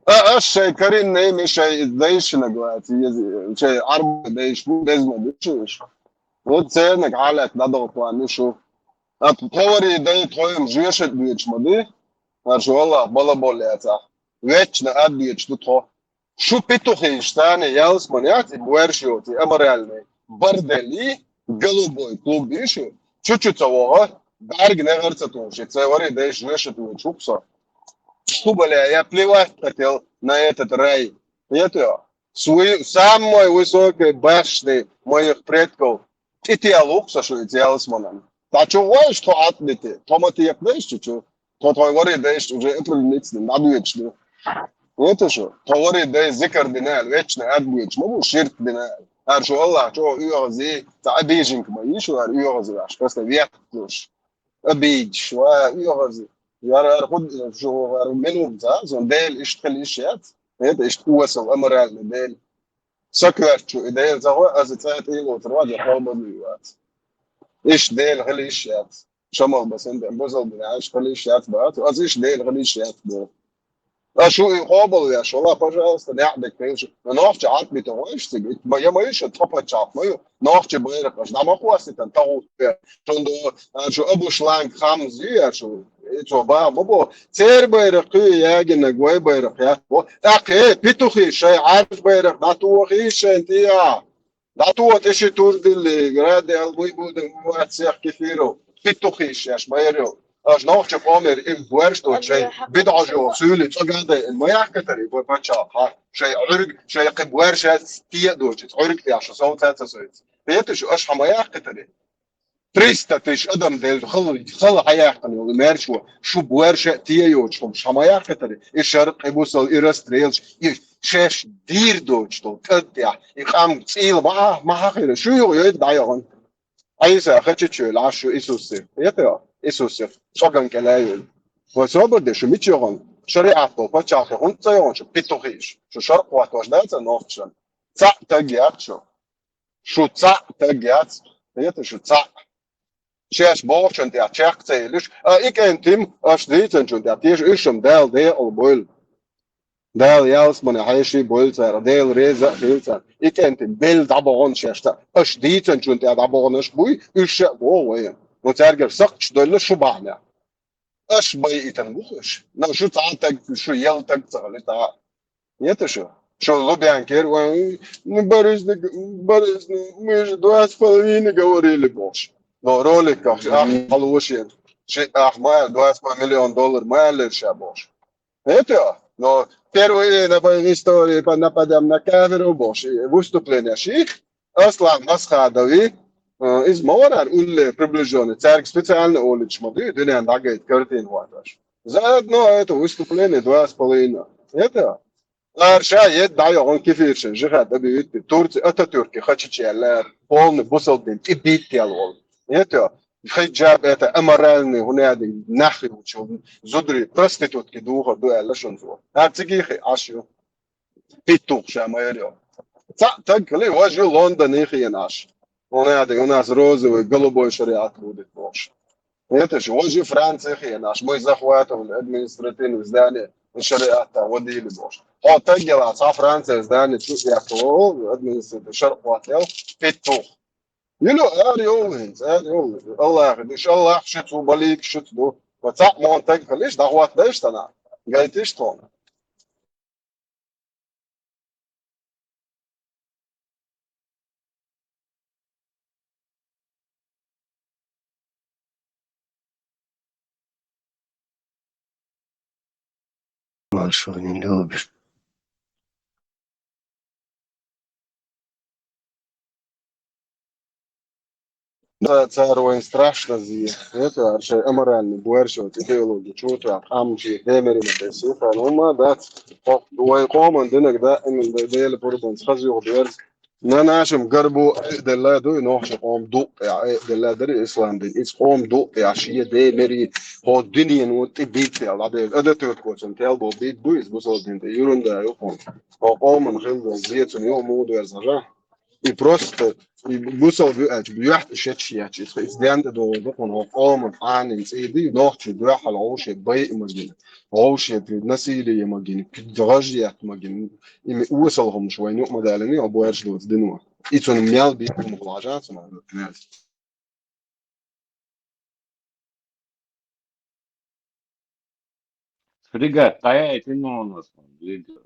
А, аш шай коренными, шай дайшина глати, шай арба дайш, безма душиш. Вот цернак халат надо план шу. А повари дай твоем жешет дучмады. Аш Аллах бала боляца. Вечно адвечну тхо. Шу петухи штаны, ялсман яц, и буэршиоти, аморальный. Бордели, голубой клуб, ишу. Чучу цавога, дарг не гарца тунши, цевари дэш вешет его чуксо. Шу, бля, я плевать хотел на этот рай. Нет, я. Свой, самой высокой башни моих предков. Ити алукса шу ити ялсманан. Та чу вайш то атмити, то мати як вайш чу чу. То твой вари дэш уже эприл мицни, надвечни. Вот и шу. То вари дэш зикар динал, вечно адвеч, могу ширк динал. Ар шу Аллах, чу уйози, та обиженка ма ишу ар уйози ваш, просто вет душ. Обидишь, ва уйози. Яр ар худ шу ар минут за, зон дел ишт хел иш яц. Это ишт уасал аморальный дел. Сакварчу и дел за хуй, аз цаят и лотр, ва де холбан уйоз. Иш дел хел иш яц. Шамал басен ден бозал бин аш хел иш яц баат. Аз иш дел хел иш яц бо. А шу и хобал я, шола, пожалуйста, не адек пеншу. Но нохча ат бит вайш циг. Ма я маю шу топа чап маю. Нохча байрак аш. Нама хуаситан тагу. Шунду, а шу абу шланг хам зи, а шу. И чо ба, бо бо. Цер байрак куй ягина гой байрак я. Бо. Так, э, петухи, шай арш байрак, да туохи шен тия. Да туот иши турдили, граде ал муй будем у всех кефиров. Петухи шеш байрак. Аж нохча помер им буэрш то чай. Бидажо, сюли, цогада, маях катари, бо пача, ха. Шай ург, шай кы буэрш тия дочит. Ург тия, шо сау цаца соиц. Петуш, аж хамаях катари. Триста тысяч адам дел хал, хал хаяхтан йол мерчу, шу буэрш тия йоч, хом хамаях катари. И шар кыбусал, и расстрелш, и шеш дир дочит, кат тия, и кам цил, ма, ма хахира, шу йо, йо, да йо. Айса хачачу лашу Иисусе. Это Иисусе. Шоган келаю. Вот сободе шу мичоган. Шариат по пачахе, он цайон шу петухиш. Шу шар кватош да ца нохчан. Ца тагиат шу. Шу ца тагиат. Это шу ца. Шеш бохчан тя чак цайлиш. А икентим аш дицан чун тя теш ишам дал де ол бойл. Дал ялсмана хьеши бойцара, Дел реза хилца. Икентин бел дабогон шешта. Аш дицан чун тя дабогон аш буй, уша го вай. Но царгер сакч долла шубана. Аш бай итан бухуш. Но шу цатак, шу ел так цали та. Нет шу. Шу лубян кер, ой, ну, Борис, Борис, ну, мы же два с половиной говорили больше. Но роликах, ах, халушен. Ши, ах, моя два с половиной миллион доллар, моя лет ша больше. Это, но впервые на моей истории по нападам на камеру больше выступление ших. Аслан Масхадови, э, из Морар улле приближённый. Царь специально улич моды, дунен дагает картин ваташ. Заодно это выступление два с половиной. Это, Арша ед дай он кефиршин, жихад объявить Турция, Ататюрки, хачичеллер, полный бусалдин, тибит ялвол. Это, хиджаб, это аморальный, гунядин, нахи учил, зудри, проститутки духа, дуэла шунзу. А цигихи, ашу. Петух, ша майорё. Ца, так ли, вожу Лондон их янаш. Он это, у нас розовый, голубой шариат будет больше. Это же, он же Франция хиен, аш мы захватывали административное здание шариата, водили больше. О, так дела, ца Франция здание, тут я кого, административный шар хватил, петух. Юлю, ар йолвинц, ар йолвинц. Аллах, душ Аллах, шут, балик, шут, ну. Вот ца, мон так, лишь, да хват, да, что на. Гайтиш, что на. Маршо не любишь. Ца-, цара вайн страшно зе. Это вообще аморальный, боаршо, идеология, чё-то, а там же, демери, это всё, ну, ма, да. О, вай къоман динаг, да, именно, да, Дела пурбан, схазы, о, берс. На нашем горбу, э, Дела, ду, и нохча къом ду, э, э, Дела, дари, ислам дин, из къом ду, э, а шие, демери, о, динин, вот, и бит, э, ладе, это ты вот, кочан, тел, бо, бит, ду, из бусал дин, ты, ерунда, ё, къом. О, къоман, хил, бо, бит, ё, муду, э, зажа. И просто, и бусал, бу-, э, бу-, яхт, шет, шет, из, из ден, ду, ду, къон, о, къоман, анин, ци, ди, нохча, ду, хал, о, ше, бай, имагин. О, ше, пи, насилие, имагин, пи, дрожь, имагин. Ими уасал хумш вайну мадалини, а боарш лоц динва. И цун мял би хум хулажа, цун князь. Фрегат, а я эти нонос, видео.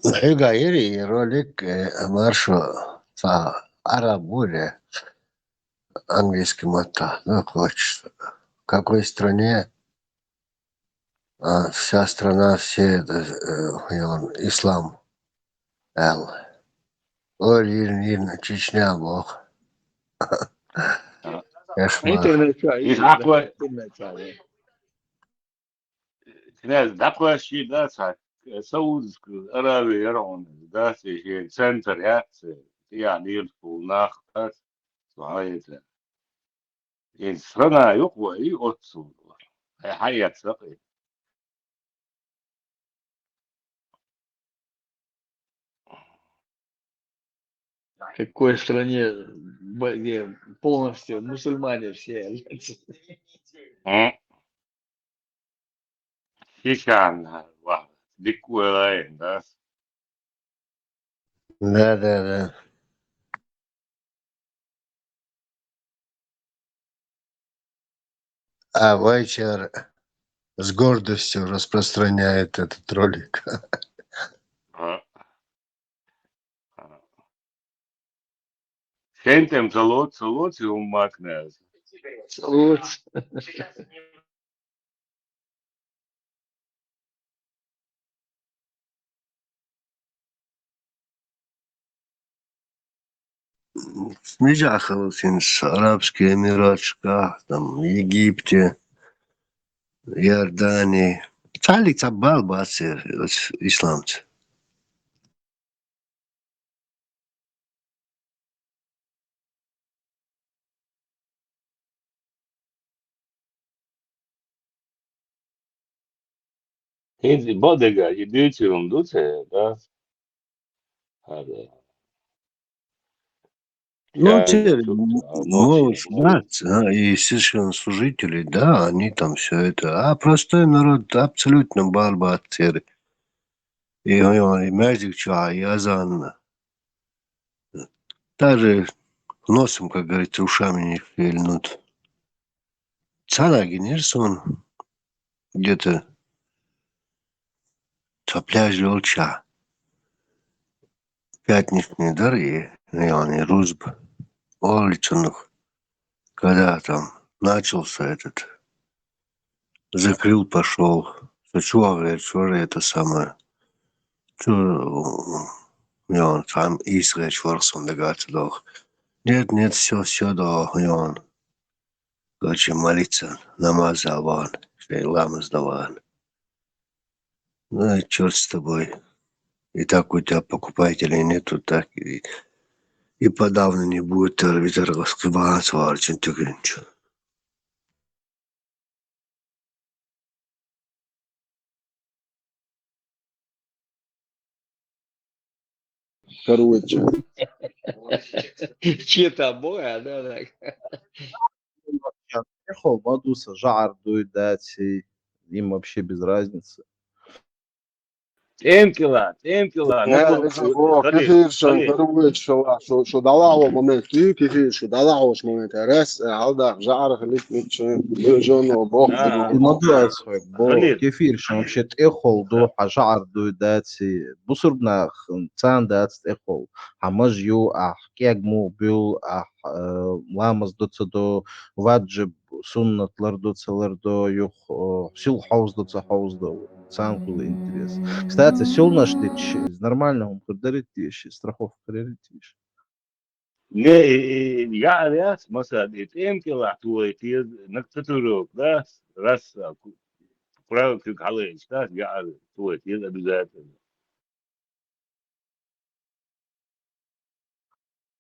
Хьуьга йири и ролик, э, маршо, ца, араб вуре, английский матта, ну, хочешь. В какой стране, а, вся страна, все, э, э, ислам, эл. Ор йирна, йирна, Чечня бох. Ага. Кошмар. Интернет чай, и интернет чай. Князь, дакъош ши, да, ца, Саудовская Аравия яра он, да, се ши центр, я, се, я, Ливерпуль, нах, да, сухаете. И страна юкъва, и отцу. Хай, хай, я, цакъи. В какой стране, б-, где полностью мусульмане все? М. Шишан, ва, дикуэлайн, да? Да, да, да. А Вайчар с гордостью распространяет этот ролик. А. А. Шентем, салот, салот, и умакнес. Салот. Мижахал синс Арабский Эмират, шка, там, Египте, Иордании. Цали ца бал баци ис-, исламц. Хинзи бадега, и дюцюрун дуце, да? Хада. Ну, я те, тут, а, молодцы, ночью, да, а, и священнослужители, да, они там всё это. А простой народ абсолютно барбатер. И, и, и мязик чуа, и азан. Даже носом, как говорится, ушами не шевельнут. Цана гинерсон где-то цапляж лёлча. Пятничный дар и, и он и рузб. Олицунух. Когда там начался этот, закрыл, пошёл. Сачуа, говорит, что же это самое? Чё, я он там ис, говорит, шварсон дагатодох. Нет, нет, всё, всё, да, я он. Короче, молиться, намаз аван, шей ламаз даван. Ну и чёрт с тобой. И так у тебя покупателей нету, так и, и подавно не будет, э, витер раскрываться, варчин тыгринчу. Короче. Чьи-то обои, да, так. Ехал, бадуса, жар дуй, да, сей. Им вообще без разницы. ТӀемкӀела, тӀемкӀела, ну, Э, вот, это, вот, о, смотри, кефиршан, смотри. Первый шала, шо, шо дала о момент, и кефиршу дала о момент, раз, э, алда, жара хлеб, ничего, бежон, о, бог, Да. бог. И надо свой, бо, Халид. Кефиршан вообще тӀехол ду, хьа жара дуй даци, бусурбнах, цан дац тӀехол, хьа маж ю, ах, кег му бюл, ах, э, ламаз ду ца ду, ваджиб, суннат лар ду ца лар ду, юх, э, сил хьовз ду ца хьовз ду, цан кул интерес. Кстати, сил наш дич, нормально, он курдарит диш, страховка рерит диш. Не, э, э, я аряс, масад, и тем кила туой, ти нак татуировка, да, раз, а, ку-, правил кик халыч, да, я ар, туой, ти обязательно.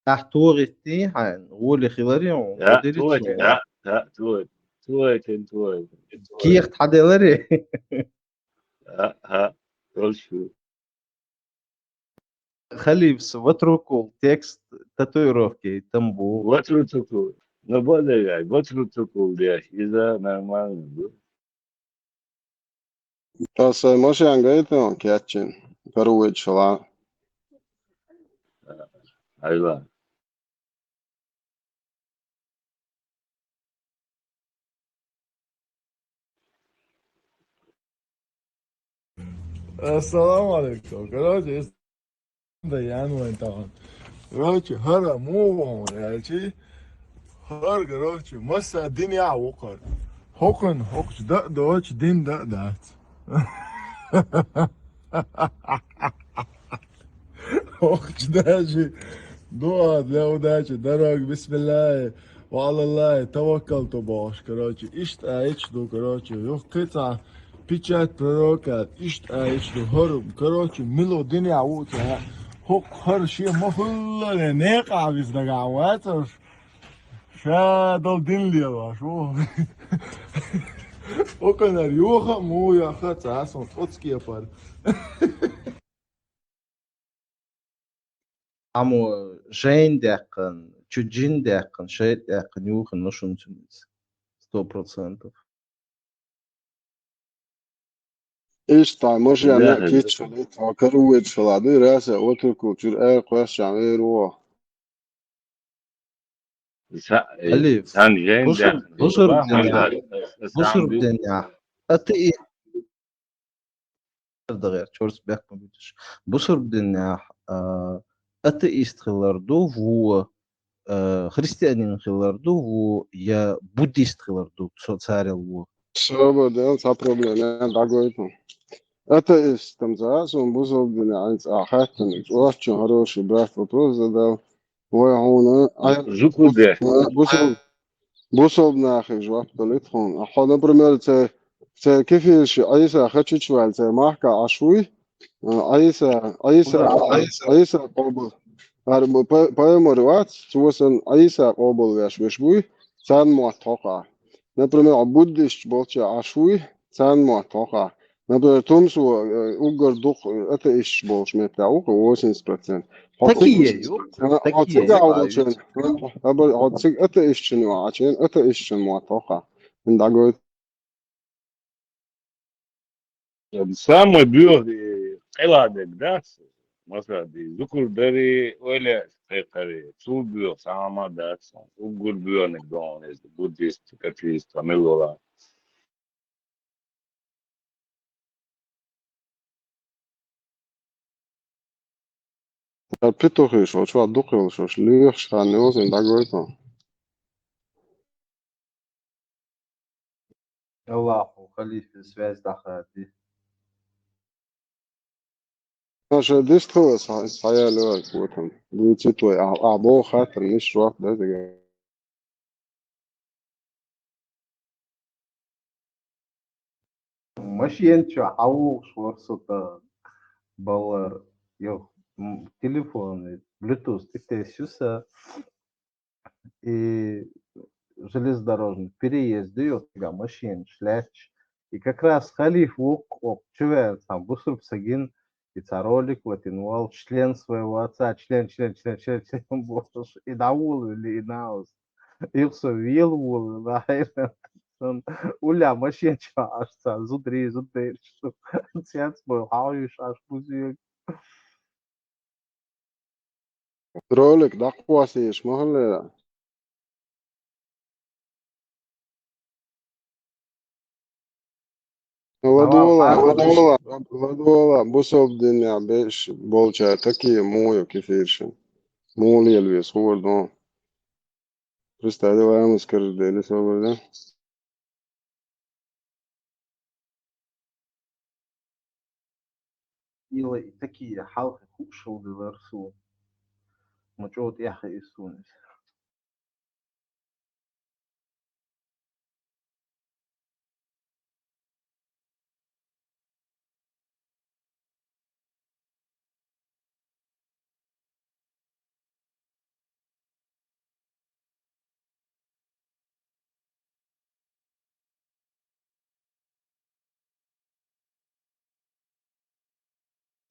Ахь тугӀиттий хьайн, гӀоли хиларий хьун? Я, Кадирич тугӀитин, хьайн? Я, я, тугӀит-, тугӀитин, тугӀитин, тугӀитин. Кехат хьаделарий? Я, я, точно. Халифс, ватрукул, текст татуировки, там бу. Ватрутукул. Ну, бодагай, ватрутукул, деш, иза нормально бу. Таса машан гайтан кятчин, первый шала. Айла. Ассаламу алейкум. Короче, Да, я ну это он. Короче, хара мугон, короче. Хар, короче, масса дин я укар. Хокон, хокч да, доч дин да, да. Хокч даже. Дуа для удачи, дорог, бисмилляхи. Ва алаллахи таваккалту бохуш, короче, иштта аьлча ду, короче, юха кхин цхьа печать пророка, иштта аьлча ду, хӀара, короче, мила динехь ву ца, хӀокху хӀара шен ма хуьллале, некъахь виса дагахь вацарш, ша долу дин лелош ву. Окханара юха а муха яхха ца, сан оцу кепара. Амма жайн даьккхина, чу жин даьккхина, шайтӀа даьккхина юхана ма шуна цуьнца. Сто процентов. Иштта, може, я Да, не да. Кича, а карует шала, да, раса, вот такой, чур, э, квас, чам, э, ро. Са-, э, Алиф, сан жен бусур-, да, бусур ба, динехь, хан да, бусур сан динехь. Атеи-, дагӀер, чорс бехк ма буьтуш. Бусур динехь, а, атеист хилар ду ву, а, христианин хилар ду ву, я буддист хилар ду, со царел ву. Шоба, да, ца проблема, я дагойту. Атеистам за, сон бусур динехь, а, хаттан, очень хороший брат вопрос задал. Вай хьуна, а, Зукуде. Бусул-, бусулба нахе жоп далийта хьуна. Хьо, например, церан, церан кефирши Ӏийса хачичваьлла церан махка Ӏаш вуй, а, Ӏийса, Ӏийса, Ӏийса къобал. Ар-, па-, пайхамар вац, цо сан Ӏийса къобал веш веш вуй, царна мотт хьокха. Например, буддисташ болча Ӏаш вуй, царна мотт хьокха. Например, тумсо, э, уггар дукха атеисташ болчу меттехь ву, восемьдесят процент. Хьо Такие цига, ю, хьо такие цига ю, волчун, хьо, хьо цига атеистчин ваьлча, атеистчин мотт хьокха. Ин дагойту. Самый бюгъ, э, къела дерг дац, масала, ди, зукур дари, ойла кхайкхари, цул бюгъ, сама дац, уггар бюгъ не дон, если буддист, атеист, мел вала. Ар петухи шо, чуьра дукха йолуш, шо лоьхуш хан йозин дагойту. Аллаху халифе связь дахади. Наша дистхула схьаяло кутам. Дуьйци той, а, а, бо хаттар, миш жоп да дага. Машен чу хьан вухуш вара со тӀа баллар, йо, м, телефон, Bluetooth тӀе тесна ю сан, и железнодорожный переезд ю, йо, тӀе машенаш лаьтташ. И как раз халиф воккха, воккха чувер, там, бусурба са гин, и цхьа ролик ватин вал, член своего отца, член, член, член, член, член, бохуш, и дӀаволавелли, и наус. Юха со велаволавелла, хьайран. Улля машен чу Ӏаш цхьа зударий, зударий. Цец бой, хьалуьйш Ӏаш бузег. Ролик дӀакхоссийша ма хиллера. Ладола, ладола, ладола, бусалба динехь беш болчара такие муй ю кефиршин. Муй лела веза хӀора дон. Представь, ламаз караш дели собар, да? Ила и такие хьалхе хууш хилла делара суна. Ма чӀогӀа тӀехь хиира суна иза.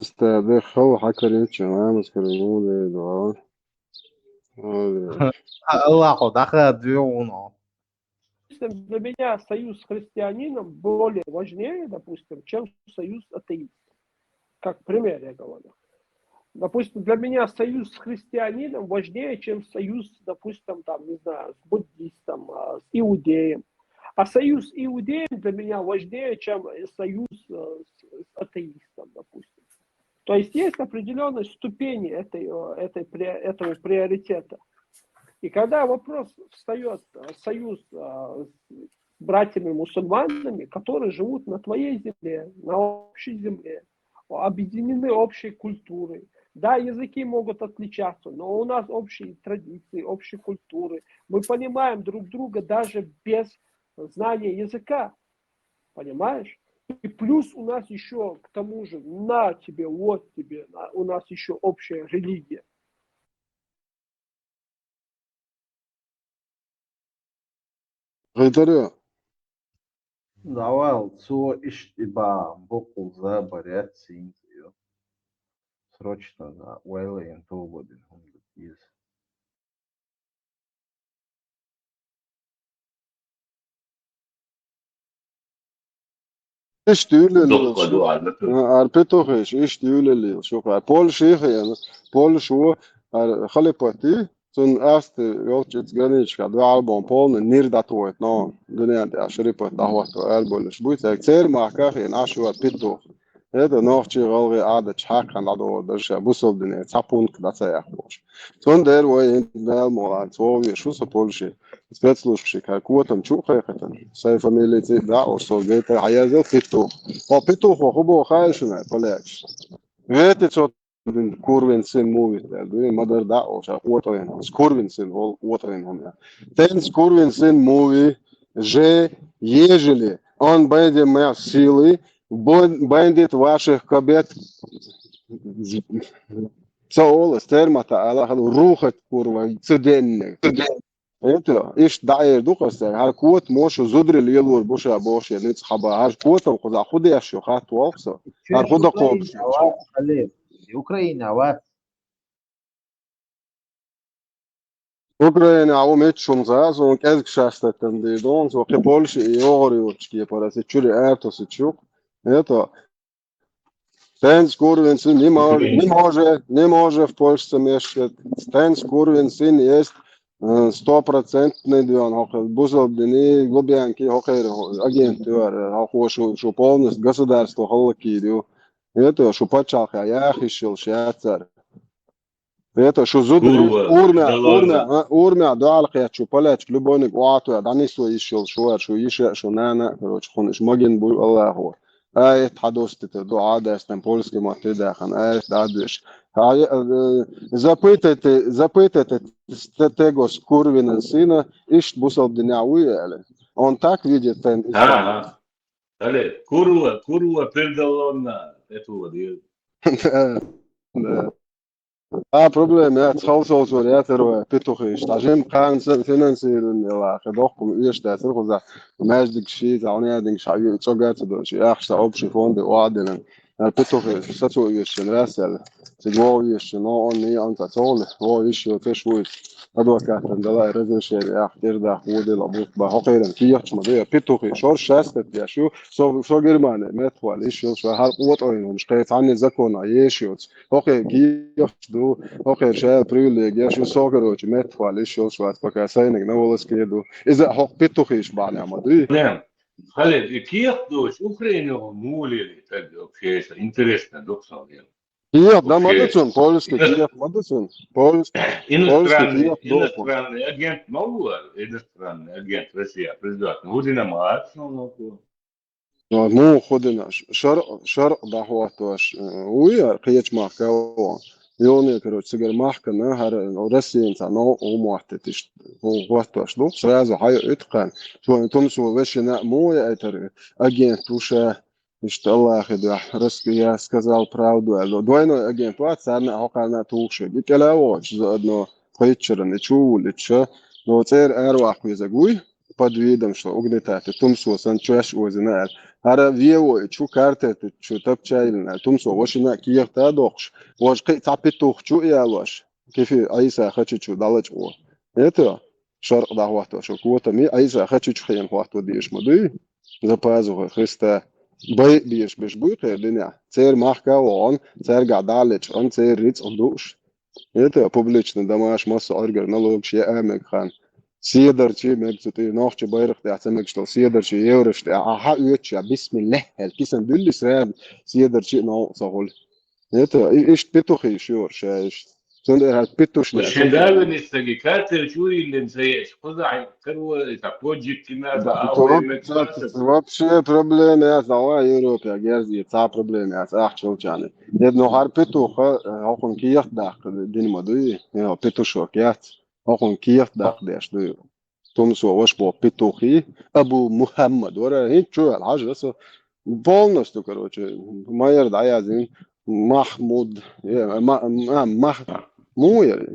Стадехал хьакаринча ламаз каран муй лела веза. Аллаху даха дуюна. Допустим, для меня союз с христианином более важнее, допустим, чем союз с атеистом. Как пример я говорю. Допустим, для меня союз с христианином важнее, чем союз, допустим, там, не знаю, с буддистом, а, с иудеем. А союз с иудеем для меня важнее, чем союз э, с, с атеистом, допустим. То есть есть определенные ступени этой, э, этой, пре- этого приоритета. И когда вопрос встает э, союз э, с братьями мусульманами, которые живут на твоей земле, на общей земле, объединены общей культурой. Да, языки могут отличаться, но у нас общие традиции, общие культуры. Мы понимаем друг друга даже без знания языка. Понимаешь? И плюс у нас еще к тому же, на тебе, вот тебе, на- у нас еще общая религия. Хайтарё. Давай, цо иштта и бан боккъал забарят синца ю. Срочно да, вайла ин тоба дин хӀума ду иза. Иштта юлаллаш. Ар петухеш, иштта юлаллаш. Шуха Польша хена. Польша ву ар халипати, цун асты йолчиц граничка, два альбом полный, нир датвоет, но дуниан тӀа шарипат дӀахӀотто ар болаш. Буй цаьрга цермахка хена, аш вар петух. Это нохчи гӀалгӀи Ӏадаташ хьакхана дӀадогӀур дара ша бусалба дине цхьа пункт дӀа ца яхкаш. Цундела вай хӀинца Дала мукъалахь, цо веш ву со Польше, спецслужбашка котам чу а кхайкхийтина. Сайн фамилия цӀе дӀа а уж со гайта хьаязал Петух. Хьо Петухо хӀун боху хаьий шуна, полякаш? Вети цо курвин син муви, дуй, ма-дарра дӀа а уж, а отӀайна хӀума. Курвин син, ол отӀайна хӀума. Тенц курвин син муви, же, ежели он бен де мя силы, бен-, бендит ваших кабет. Ца ола, стермата ала, хал рухат курва, ца деннег. Это, иш даир ду хасар, хар кот мошу зудри лелур буша боши, ниц хаба, хар котам куда худеш ю, хат волкса, хар худа кобш. Украина, ава. Украина а у меччунца, со кӀезиг шастаттан дийдон, со кхе Польша и йогӀор йоцчу кепара, се чуьри аьрту се чук. Это Стенс курвин син не може, не може, не може в Польше мешкать. Стенс курвин син есть э, стопроцентный дуан, хохе бузал дини, глубянки, хохе агент, хохе шу, шу полностью государство холлакирю. Это шу пачалха яхишил шацар. Это шу зуд урмя, урмя, а, урмя дуал хет шу палач, любойник уату, дани су ишил шуар, шу иша, шу нана, короче, хун иш маген буй Аллаху. А это хадостите дуа дастан польский маты дахан, а это дадвиш. А, э, запытайте, запытайте ст- того скурвина сына, ишт бусал дня уяли. Он так видит тен Ага. Але курва, курва пердалонна, это вот. Да, да. А проблема, я цхал сол сор, я терва, петухи, ишта жим кан финансирование ла, хе дохкум, ишта, сир хуза, междик ши, за он я динг ша, цога ца дочи, ях, ша общий фонды, уадилен. ХӀара петухи сацо оьшучун расел. Цига вогӀу йиш йолу, но он не он ца цогӀули, вогӀу йиш йолу ца шуйца. Адвокатан дала разрешение, ах, тӀердах, водила, бут ба, хӀокхеран кехаш ма ду, я петухи, шорш шастат деш ю, со, со Германия, меттахвала, йиш йолуш, ва хьал къотӀойн хӀумаш, кхе цхьанне закона, еш йоц. ХӀокхе кехаш ду, хӀокхе шайла привилегияш ю, со, короче, меттахвала, йиш йолуш вац, пока сайниг на волос кеду. Иза хӀокху петухиш бахьана ма дуй? Хали, и кехат доцуш, Украинехула муха лелий стаг вообще, интересно, дукха сан лела. Кехат, да, ма ду цунна, польский кехат ма ду цунна. Польский, польский Иностранный, кехат ду цунна. Иностранный агент ма ву, иностранный агент Россия, президент. ХӀун дина ма аьлла шуна оцо? Ну, хӀун дина? Шаркъ, шаркъ дӀахӀоттош, э, вуй, хӀара кхечу махка вон. Йоне, короче, цигара махкана, хӀара, ну, Россиян цхьа новкъа хӀума хӀоттийта иштта, хӀу-, хӀоттош ду. Сразу хьайоуьйту кхарна. Ту-, тумсо вешина а муха яийтар агент ву ша, иштта Аллахе дуьхьа, русский я сказал правду аьлла. Двойной агент вац, царна а хӀокхарна а тухуш верг. И кӀела а воцуш, заодно пхийтта шарна, и чу а вуллича, но цӀера араваккха везарг вуй, под видом, что угнетатель, тумсо сан чоьш озина аьлла. ХӀара вевой чу, картетта чу тапча а йиллина аьлла. Тумсо вашина а кехат а доккхуш, важа кхин а цхьа петух чу а ялош. Кефир Ӏийса хача чу дӀалачкъо. Это шаркъ дӀахӀоттош, котами Ӏийса хача чу хена хӀотто дезаш ма дуй? За пазухой Христа. Бай а безаш берш буй кхеран динехь. Церан махка а вогӀун, цаьргахь дӀа а лечкъан, церан рицкъ дууш. Это публичный домаш, массо а Ӏуьргара налогаш яа мега хан. Седарчий мега цу тӀе, нохча байракх тӀехь ца мегаш долу седарчий еврош тӀехь, ахьа оьцуш, бисмиллахӀ аьлла, кисан дуьллий сразу седарчий а новкъа ца хуьлу. Это, и-, иштта петухиш юра ша иштта. Цундела хӀара петушна. Шен давинистаги картер чу йиллина ца еш, кхузахь каро, это, поджиг тина, Да, а это ой, вообще, мега это вообще проблема яц, давай Европе, герзи, цхьа проблема яц, ахча йолчарна. Дед, ну, хӀара петуха, э, хӀокхунна кехат даккха дина ма дуй? Йо, петушок яц. ХӀокхунна кехат даккха деш дуй? Тумсо ваша боху петухи, Абу Мухаммад вара, хӀинца чу ваьлла, хьажа со полностью, короче, майра дӀаяздина, Махмуд, э, ма-, ма-, Мах-, муха яра?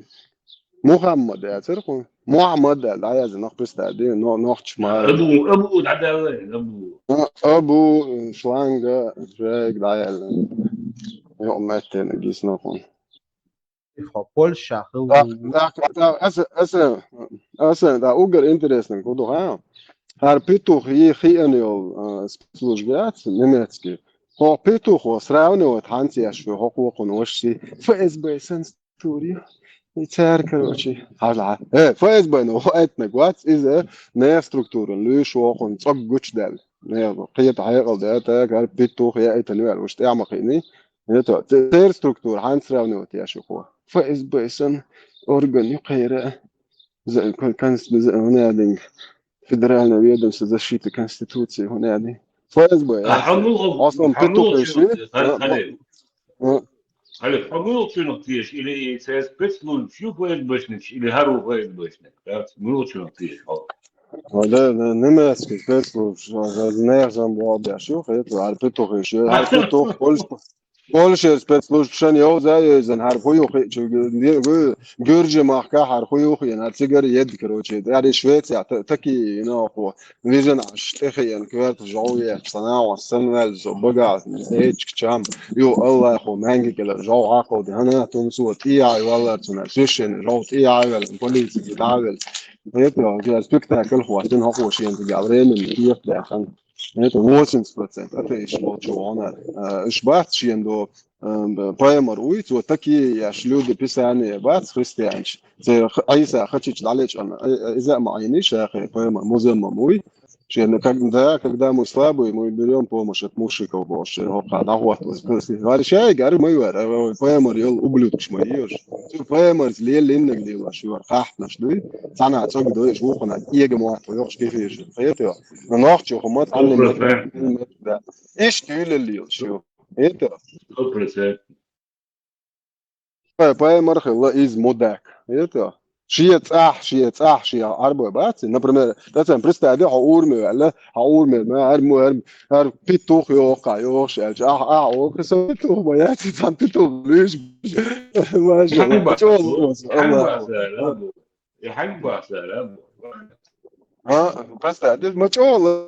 Мухаммад яцара кхуна. Мухаммад аьлла дӀаяздина, нах пистар ди, но-, нохча ма- Абу, Абу, дӀадалла, Абу. А, Абу, шланга, шайга дӀаяздина. Йо, меттина гисна кхуна. Хьо Польша хила Да, ву. да, да, аса, аса, аса, да, угар интересно, куду, ха? ХӀара петух и хиъна йолу, а, спецслужба яц, немецкий. ХӀо петухо сравнивать хьанца еш ву, хӀокхо кхуна ваша си. ФСБ сан стури. И цара, короче, хьажа. Э, ФСБ-но хӀоьттинарг вац, иза нехан структуран луьйш ву хӀокхунна цӀоггучу даьлла. Нехан кхета хьекъал даьлла, так, хӀара петух яийтина ваьлла, уьш тӀехь ма кхиъний. Это, ц-, церан структура хьанца сравнивать еш ву хӀо? ФСБ сан орган ю кхера. За-, кон-, конс-, за-, хӀун аьлла, Федеральное ведомство защиты Конституции, хӀун аьлла. ФСБ, А яц. хьо муха, Основном хьо муха петух чуьнах иши. те-, хьо-, А, хьо-, а. Хьали, хьо муха чуьнах теша, или и церан спецслужбаш ю ФСБшникаш, или хӀара ву ФСБшник? Яц, муха чуьнах теша хьо? Хьо да, да, немецкий спецслужбаш, за-, за-, нехан зам боху беш ю, хета, хӀара петух иши, хӀара петух, Польш-, Польшера спецслужбашна йовза а йовзана, хӀара хӀу ю хиъча, гу-, гу-, Гуьржи махка хӀара хӀу ю хиъна, хӀара цигара едда, короче, хӀара и Швеция, та-, таки, you know, хӀу, вижина аш тӀехиъна, коьрта жов еш, ца нагӀо санваьлла, со багахь, эчка чам, ю, Аллахо, маьнги кӀела, жов хьакховди, хӀана, тумсо, тӀе яхьа валлар цунна, священник, жов тӀе яхьа ваьлла, полициге дӀа а ваьлла. Это, я спектакль хӀоттина, хӀокхо шена цигахь времени кехат даьккхина. Это восемьдесят процентов атеисташ болчу гӀо-, а, уьш бац шена до, а, пайхамар вуй, цо такие еш люди Писания бац христианаш. Церан х-, Ӏийса хачича дӀалечкъана, а, а, иза а ма Ӏийний ша кхе пайхамар, музаммам вуй. Шена, как, да, когда мы слабые, мы берём помощь от мушриков, бохуш, шена хӀокхахь дӀахӀоттаваза. Вара шайга ара ма йора, а, пайхамар йолу ублюдкаш ма йора. Цу пайхамарца леллиннаг лелош йора, хахьтанаш дуй. Цхьана цӀога дойуш, вукхунна кӀега мотт йохуш кефирша. Хетайо? Но нохчо хӀума цхьанна Сто процентов. Да. Иштта юьлалла йолуш ю. Хетайо? Сто процентов. Пай-, пайхамар хилла иза мудак. Хетайо? Шен цӀахь, шен цӀахь, шен Ӏарбой бац. Например, тӀацан представь, хьо урамер ваьлла, хьо урамер ма, хӀара мо, хӀара, хӀара петух йоху, йохуш аьлча, ахь, ахь, оха со петух ма яц, цхьана петух луьйш. Машалла, чӀогӀа луъос, Аллах. Хьан бацара, Абу? И хьан бацара, Абу? А, представь, ма чӀогӀа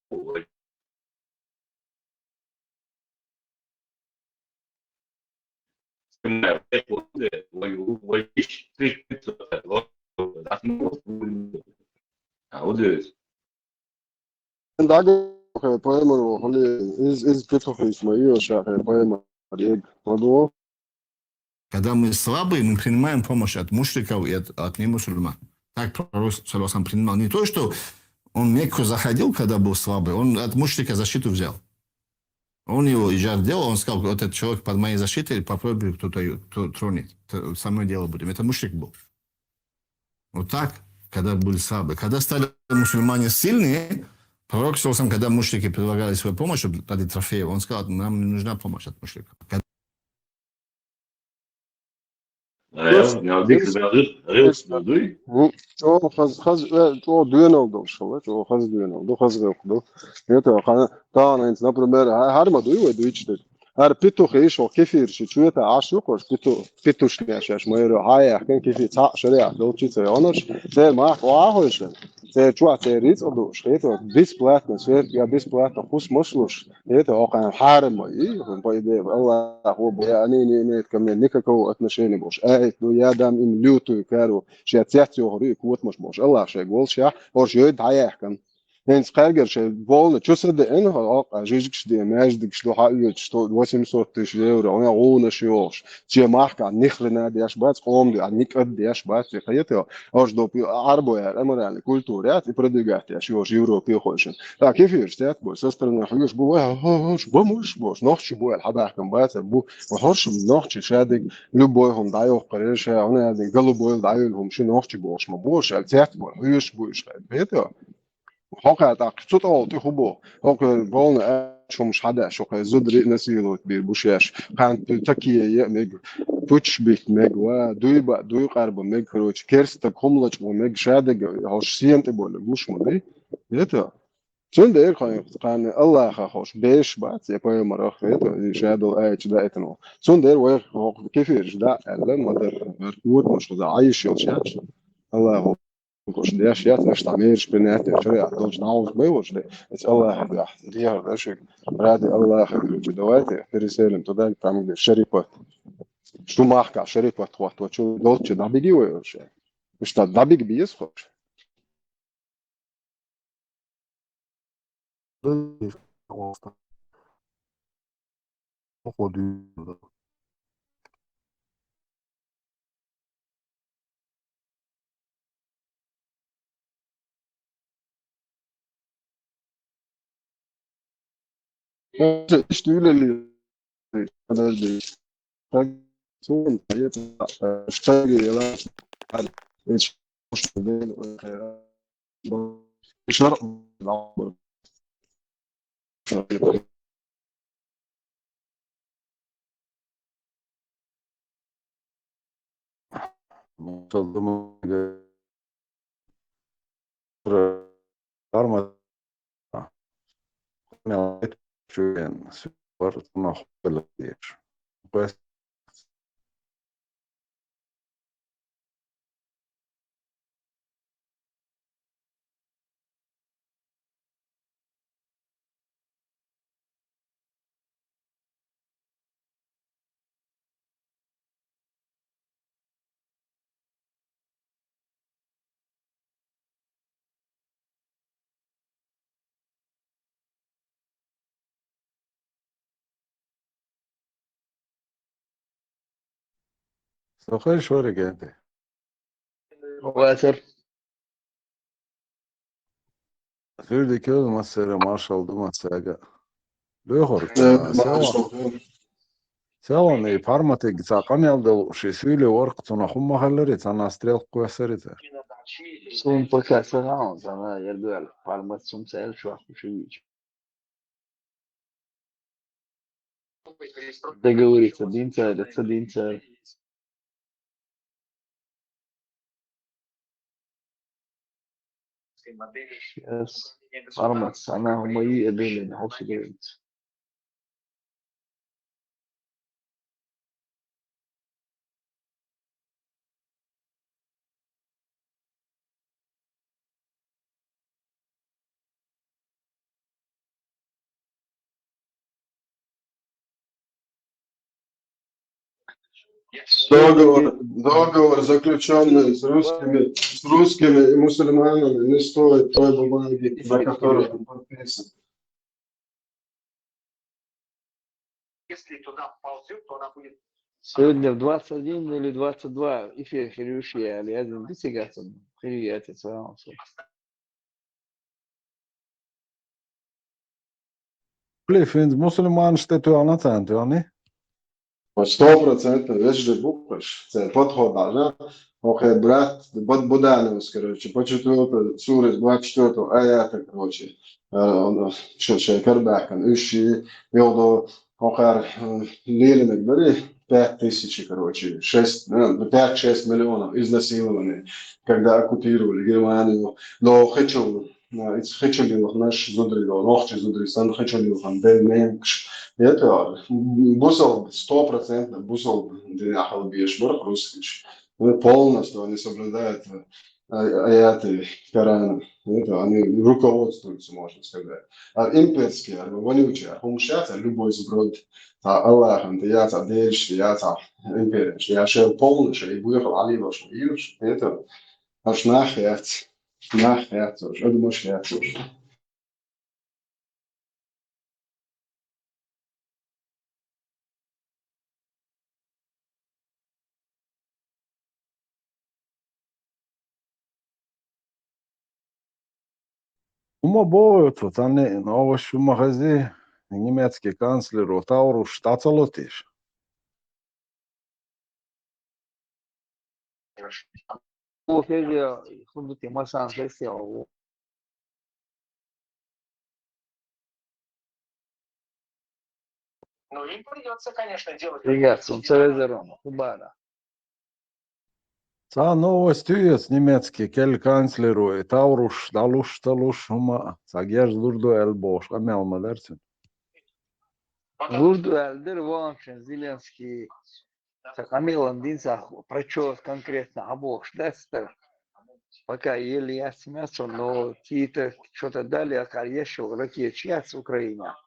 Эн дагахь поэма хьуле, из, из петухис ма йоша поэма рег, ладу. Когда мы слабые, мы принимаем помощь от мушриков и от, от немусульман. Так Пророк, саллаллаху алейхи ва саллям, принимал. Не то, что он в Мекку заходил, когда был слабый, он от мушрика защиту взял. Он его иджар делал, он сказал: «Вот этот человек под моей защитой, попробуй кто-то её тро- тронет. Т- Со мной дело будем». Это мушрик был. Вот так, когда были слабые. Когда стали мусульмане сильные, Пророк, саллаллаху алейхи ва саллям, когда мушрики предлагали свою помощь, чтобы ради трофеев, он сказал: «Нам не нужна помощь от мушриков». Рил, рил, рил, рил, рил, рил. Ну, чё, хаз, хаз, э, чё, дуьнал долуш хала, чё, хаз дуьнал ду, хаз гӀуллакх ду. Это, ха-, тахана, например, хӀа-, хӀара ма дуй вай дуьйцуш дерг. ХӀара петух ишо кефир ши чуьта Ӏаш ю кхош, пету-, петушняшаш ма яра, хьаяхкан кефир, цхьаъ шариат долчи ца йонаш, церан мах охьахойша, церан чохь церан рицкъ а дууш, хета, бесплатно, сверх, я бесплатно, хус маслуш, хета, хьокхайн хьарам ма и, по идее, Аллах, я, они не имеют ко мне никакого отношения больше. Ай, ну, я дам им лютую кару, шен цец йохур ю, котмаш болуш, Аллах шайга волшехь, хӀорш йойда хьаяхкан. ХӀинца кхаьргара шайн болна чу са деана, хьо, хьо, жижигаш де, маьждигаш ду, хьаоьцуш, сто, восемьсот тысяч евро, хьо, гӀунаш йохуш. Че махка ни хрена деш бац, къоман де, а никъад деш бац, и хета, хӀорш доп, Ӏарбой яр, аморальный культура яц, и продвигать деш, йош, Европе хойшин. Так, эфирш, тет, бой, со стороны хьоьш бу, вай, хьо, хьо, хьош, бу, муш, бош, нохчи бу, аьлла, хьабаьхкан бац, бу, хӀорш нохчи шадиг, любой хӀума дӀайохкхур, ша, хьуна, голубой дӀайолу хӀума, ши нохчи бохуш ма бу, ша, тет, бой, хьоьш бу, иш, хета. Хьо кхаьа тӀаккха цу тӀехула тӀе хӀун боху? Хьо кхуьнан болна аьлча хӀумаш хьадаьш, хьо кхуьнан зударий а насиловать бийр бу шаьш. Кхаьнна такие е а мега, пуччаш битта мега, ва, дуй баа, дуй къарба мега, короче, керстаг хӀума лачкъо мега, шадерг хьош сена тӀе болу гуш ма дай. Это? Цундела кхуьнан кхаьнна Аллаха хьош беш бац, я пайхамарах, это, и шадолу аьлча даийтина ву. Цундела вай хьо кефираш да аьлла, ма дара, вер кутамаш хуза Ӏайш йолчаьрца. Аллаху Уьш деш яц, аша дӀа мераш принять деш, шариат долчу дӀахьуш бай волуш де. Эца Аллахьа дуьхьа дехар дар шуьга. Ради Аллахьа хилча, давайте переселим туда, там, где шарипат. Шу махка шарипат хӀотточу долчу дӀабиги вай уьш. Уьш та дӀабига беза хӀорш. Подожди. Со хезаш вара, Генди? Вацар. Суьйре дика йоах, массеран маршалла ду массаьрга. Лоьхар, э, э, маршалла. Селан и Парматига цхьа къамел дала ши суьйле варх, цунах хӀума ма хилларий, цхьана стрелка кхоьссарий цара. Сона пока ца хаьа, цхьана яр дуьйла, Пармат сона ца аьлла чохь шу вийча. Договориться дина цара, ца дина цара. Сейчас. Пармат, цхьана хӀума йий а белина, хьовсур ву. Договор, договор, заключённый с русскими, с русскими и мусульманами, не стоит той бумаги, на которой он подписан. Если туда вползёт, то она будет... Сегодня в двадцать один или двадцать два эфир хир ю шен, али, я не дисигатан, хир ю я те царанса. Плифинц мусульманаш тӀе тоьхна царна, тоьхний? Сто процентов, вешан букъаш, церан подход дӀа, хӀокхеран брат Бад-, Будановс, короче, по четвёртому, сура двадцать четвёртого аята, короче, э, он, э, шо-, шайн карабаьхкина, уьш, йолдо, хӀокхара, э, леланиг барий, пять тысяч, короче, шесть, э, пять-шесть миллионов изнасилований, когда оккупировали Германию, но хочу, э, эти хочу лилахнаш зударий, но нохчий зударий санна хочу лилахна, ден немкаш. Это, м, бусалба, стопроцентно бусалба динехь хила безаш бара русскаш. Ну, полностью они соблюдают, э, а-, аяты Корана. Это они руководствуются, можно сказать. А имперские, а, вонючие, а хӀумаш яц, а любой сброд, а Аллахьан тӀе яц, а Делаш тӀе яц, а империяш тӀе яц, шайн полнаш, и буьйхал Ӏалилош, и уж, это, аш нах яц, нах яц уж, адамаш яц уж. ХӀума боху оцу цхьанне а новаш хӀума хезий, немецкий канцлеро таврус дӀа ца ло теша? О, хезий, хӀун ду те, масан хезий, о. Ну, им придётся, конечно, делать... Ребят, сунца везером, хубара. Цхьа новость ю эца, немецкий кел канцлеро и таврус дӀалуш ца луш хӀума, цхьа герз лур ду аьлла бохуш, къамел ма дара цуьнан. Лур ду аьлла дара ваханчун Зеленский. Цхьа къамелан дин цхьа прочёс конкретно хьан бохуш дац тара. Пока еле яц мел цо, но кийта что-то дали, акхар ешо ракеташ яц Украина.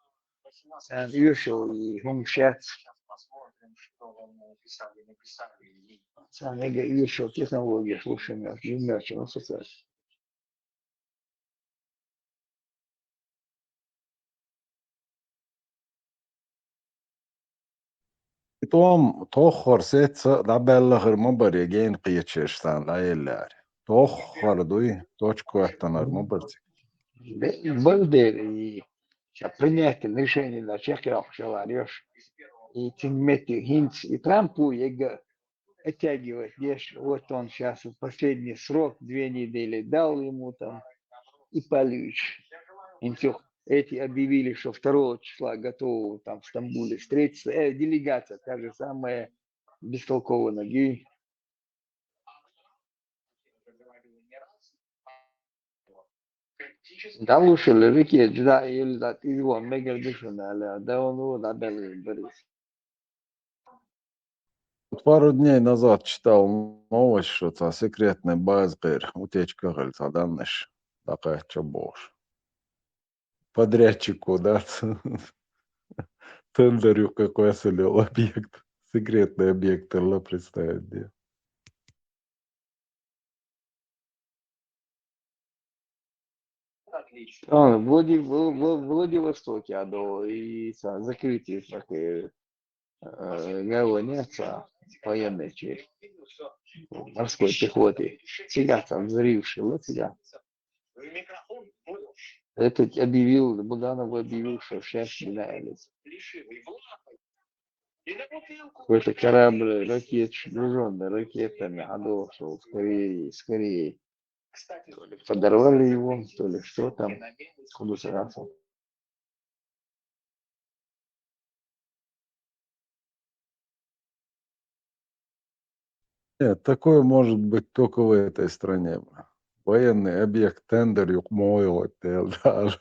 Царна оьшал и хӀумаш яц. Царна мега оьшал технологияш луш хӀума, хӀума яц, ну, со цаьрца. И тӀом тоххара сецца а дӀабаьлла хир ма бара, я гена кхечераш царна дӀаелларе. Тоххара дуй, точка хӀоьттинарг ма бара цига. Бе-, бара дера, и ша принятие решения да чекхйоккхуш ялар йош. И цин метте хӀинца и Трампу ега оттягивать деш, вот он щас, вот последний срок, две недели дал ему там, и получишь. Им всё, эти объявили, что второго числа готовы там в Стамбуле встретиться. Э, делегация, та же самая, бестолковая ноги. Да, лучше ли реке, да, или да, ты его мега дыши, да, да, он его, да, да, Борис. Вот пару дней назад читал новость, что цхьа секретная база кхера, утечка хилла цхьа данныш дӀакхаьчча бохуш. Подрядчико дац. Тендер юккъе кхоьссина йолу объект. Секретный объект хилла, представить де. А, Влади-, Вла-, Вла-, Владивостоке а до и са-, закрытие такое, э, гавани, са-, военной части. морской пехоты. Цигатов взрывший, вот цигатов. Этот объявил, Буданов объявил, что сейчас не нравится. Какой-то корабль ракет, груженный ракетами, а должен скорее, скорее. То ли подорвали его, то ли что там, куда сорвался. Нет, такое может быть только в этой стране. Военный объект, тендер, юкмойл, это даже.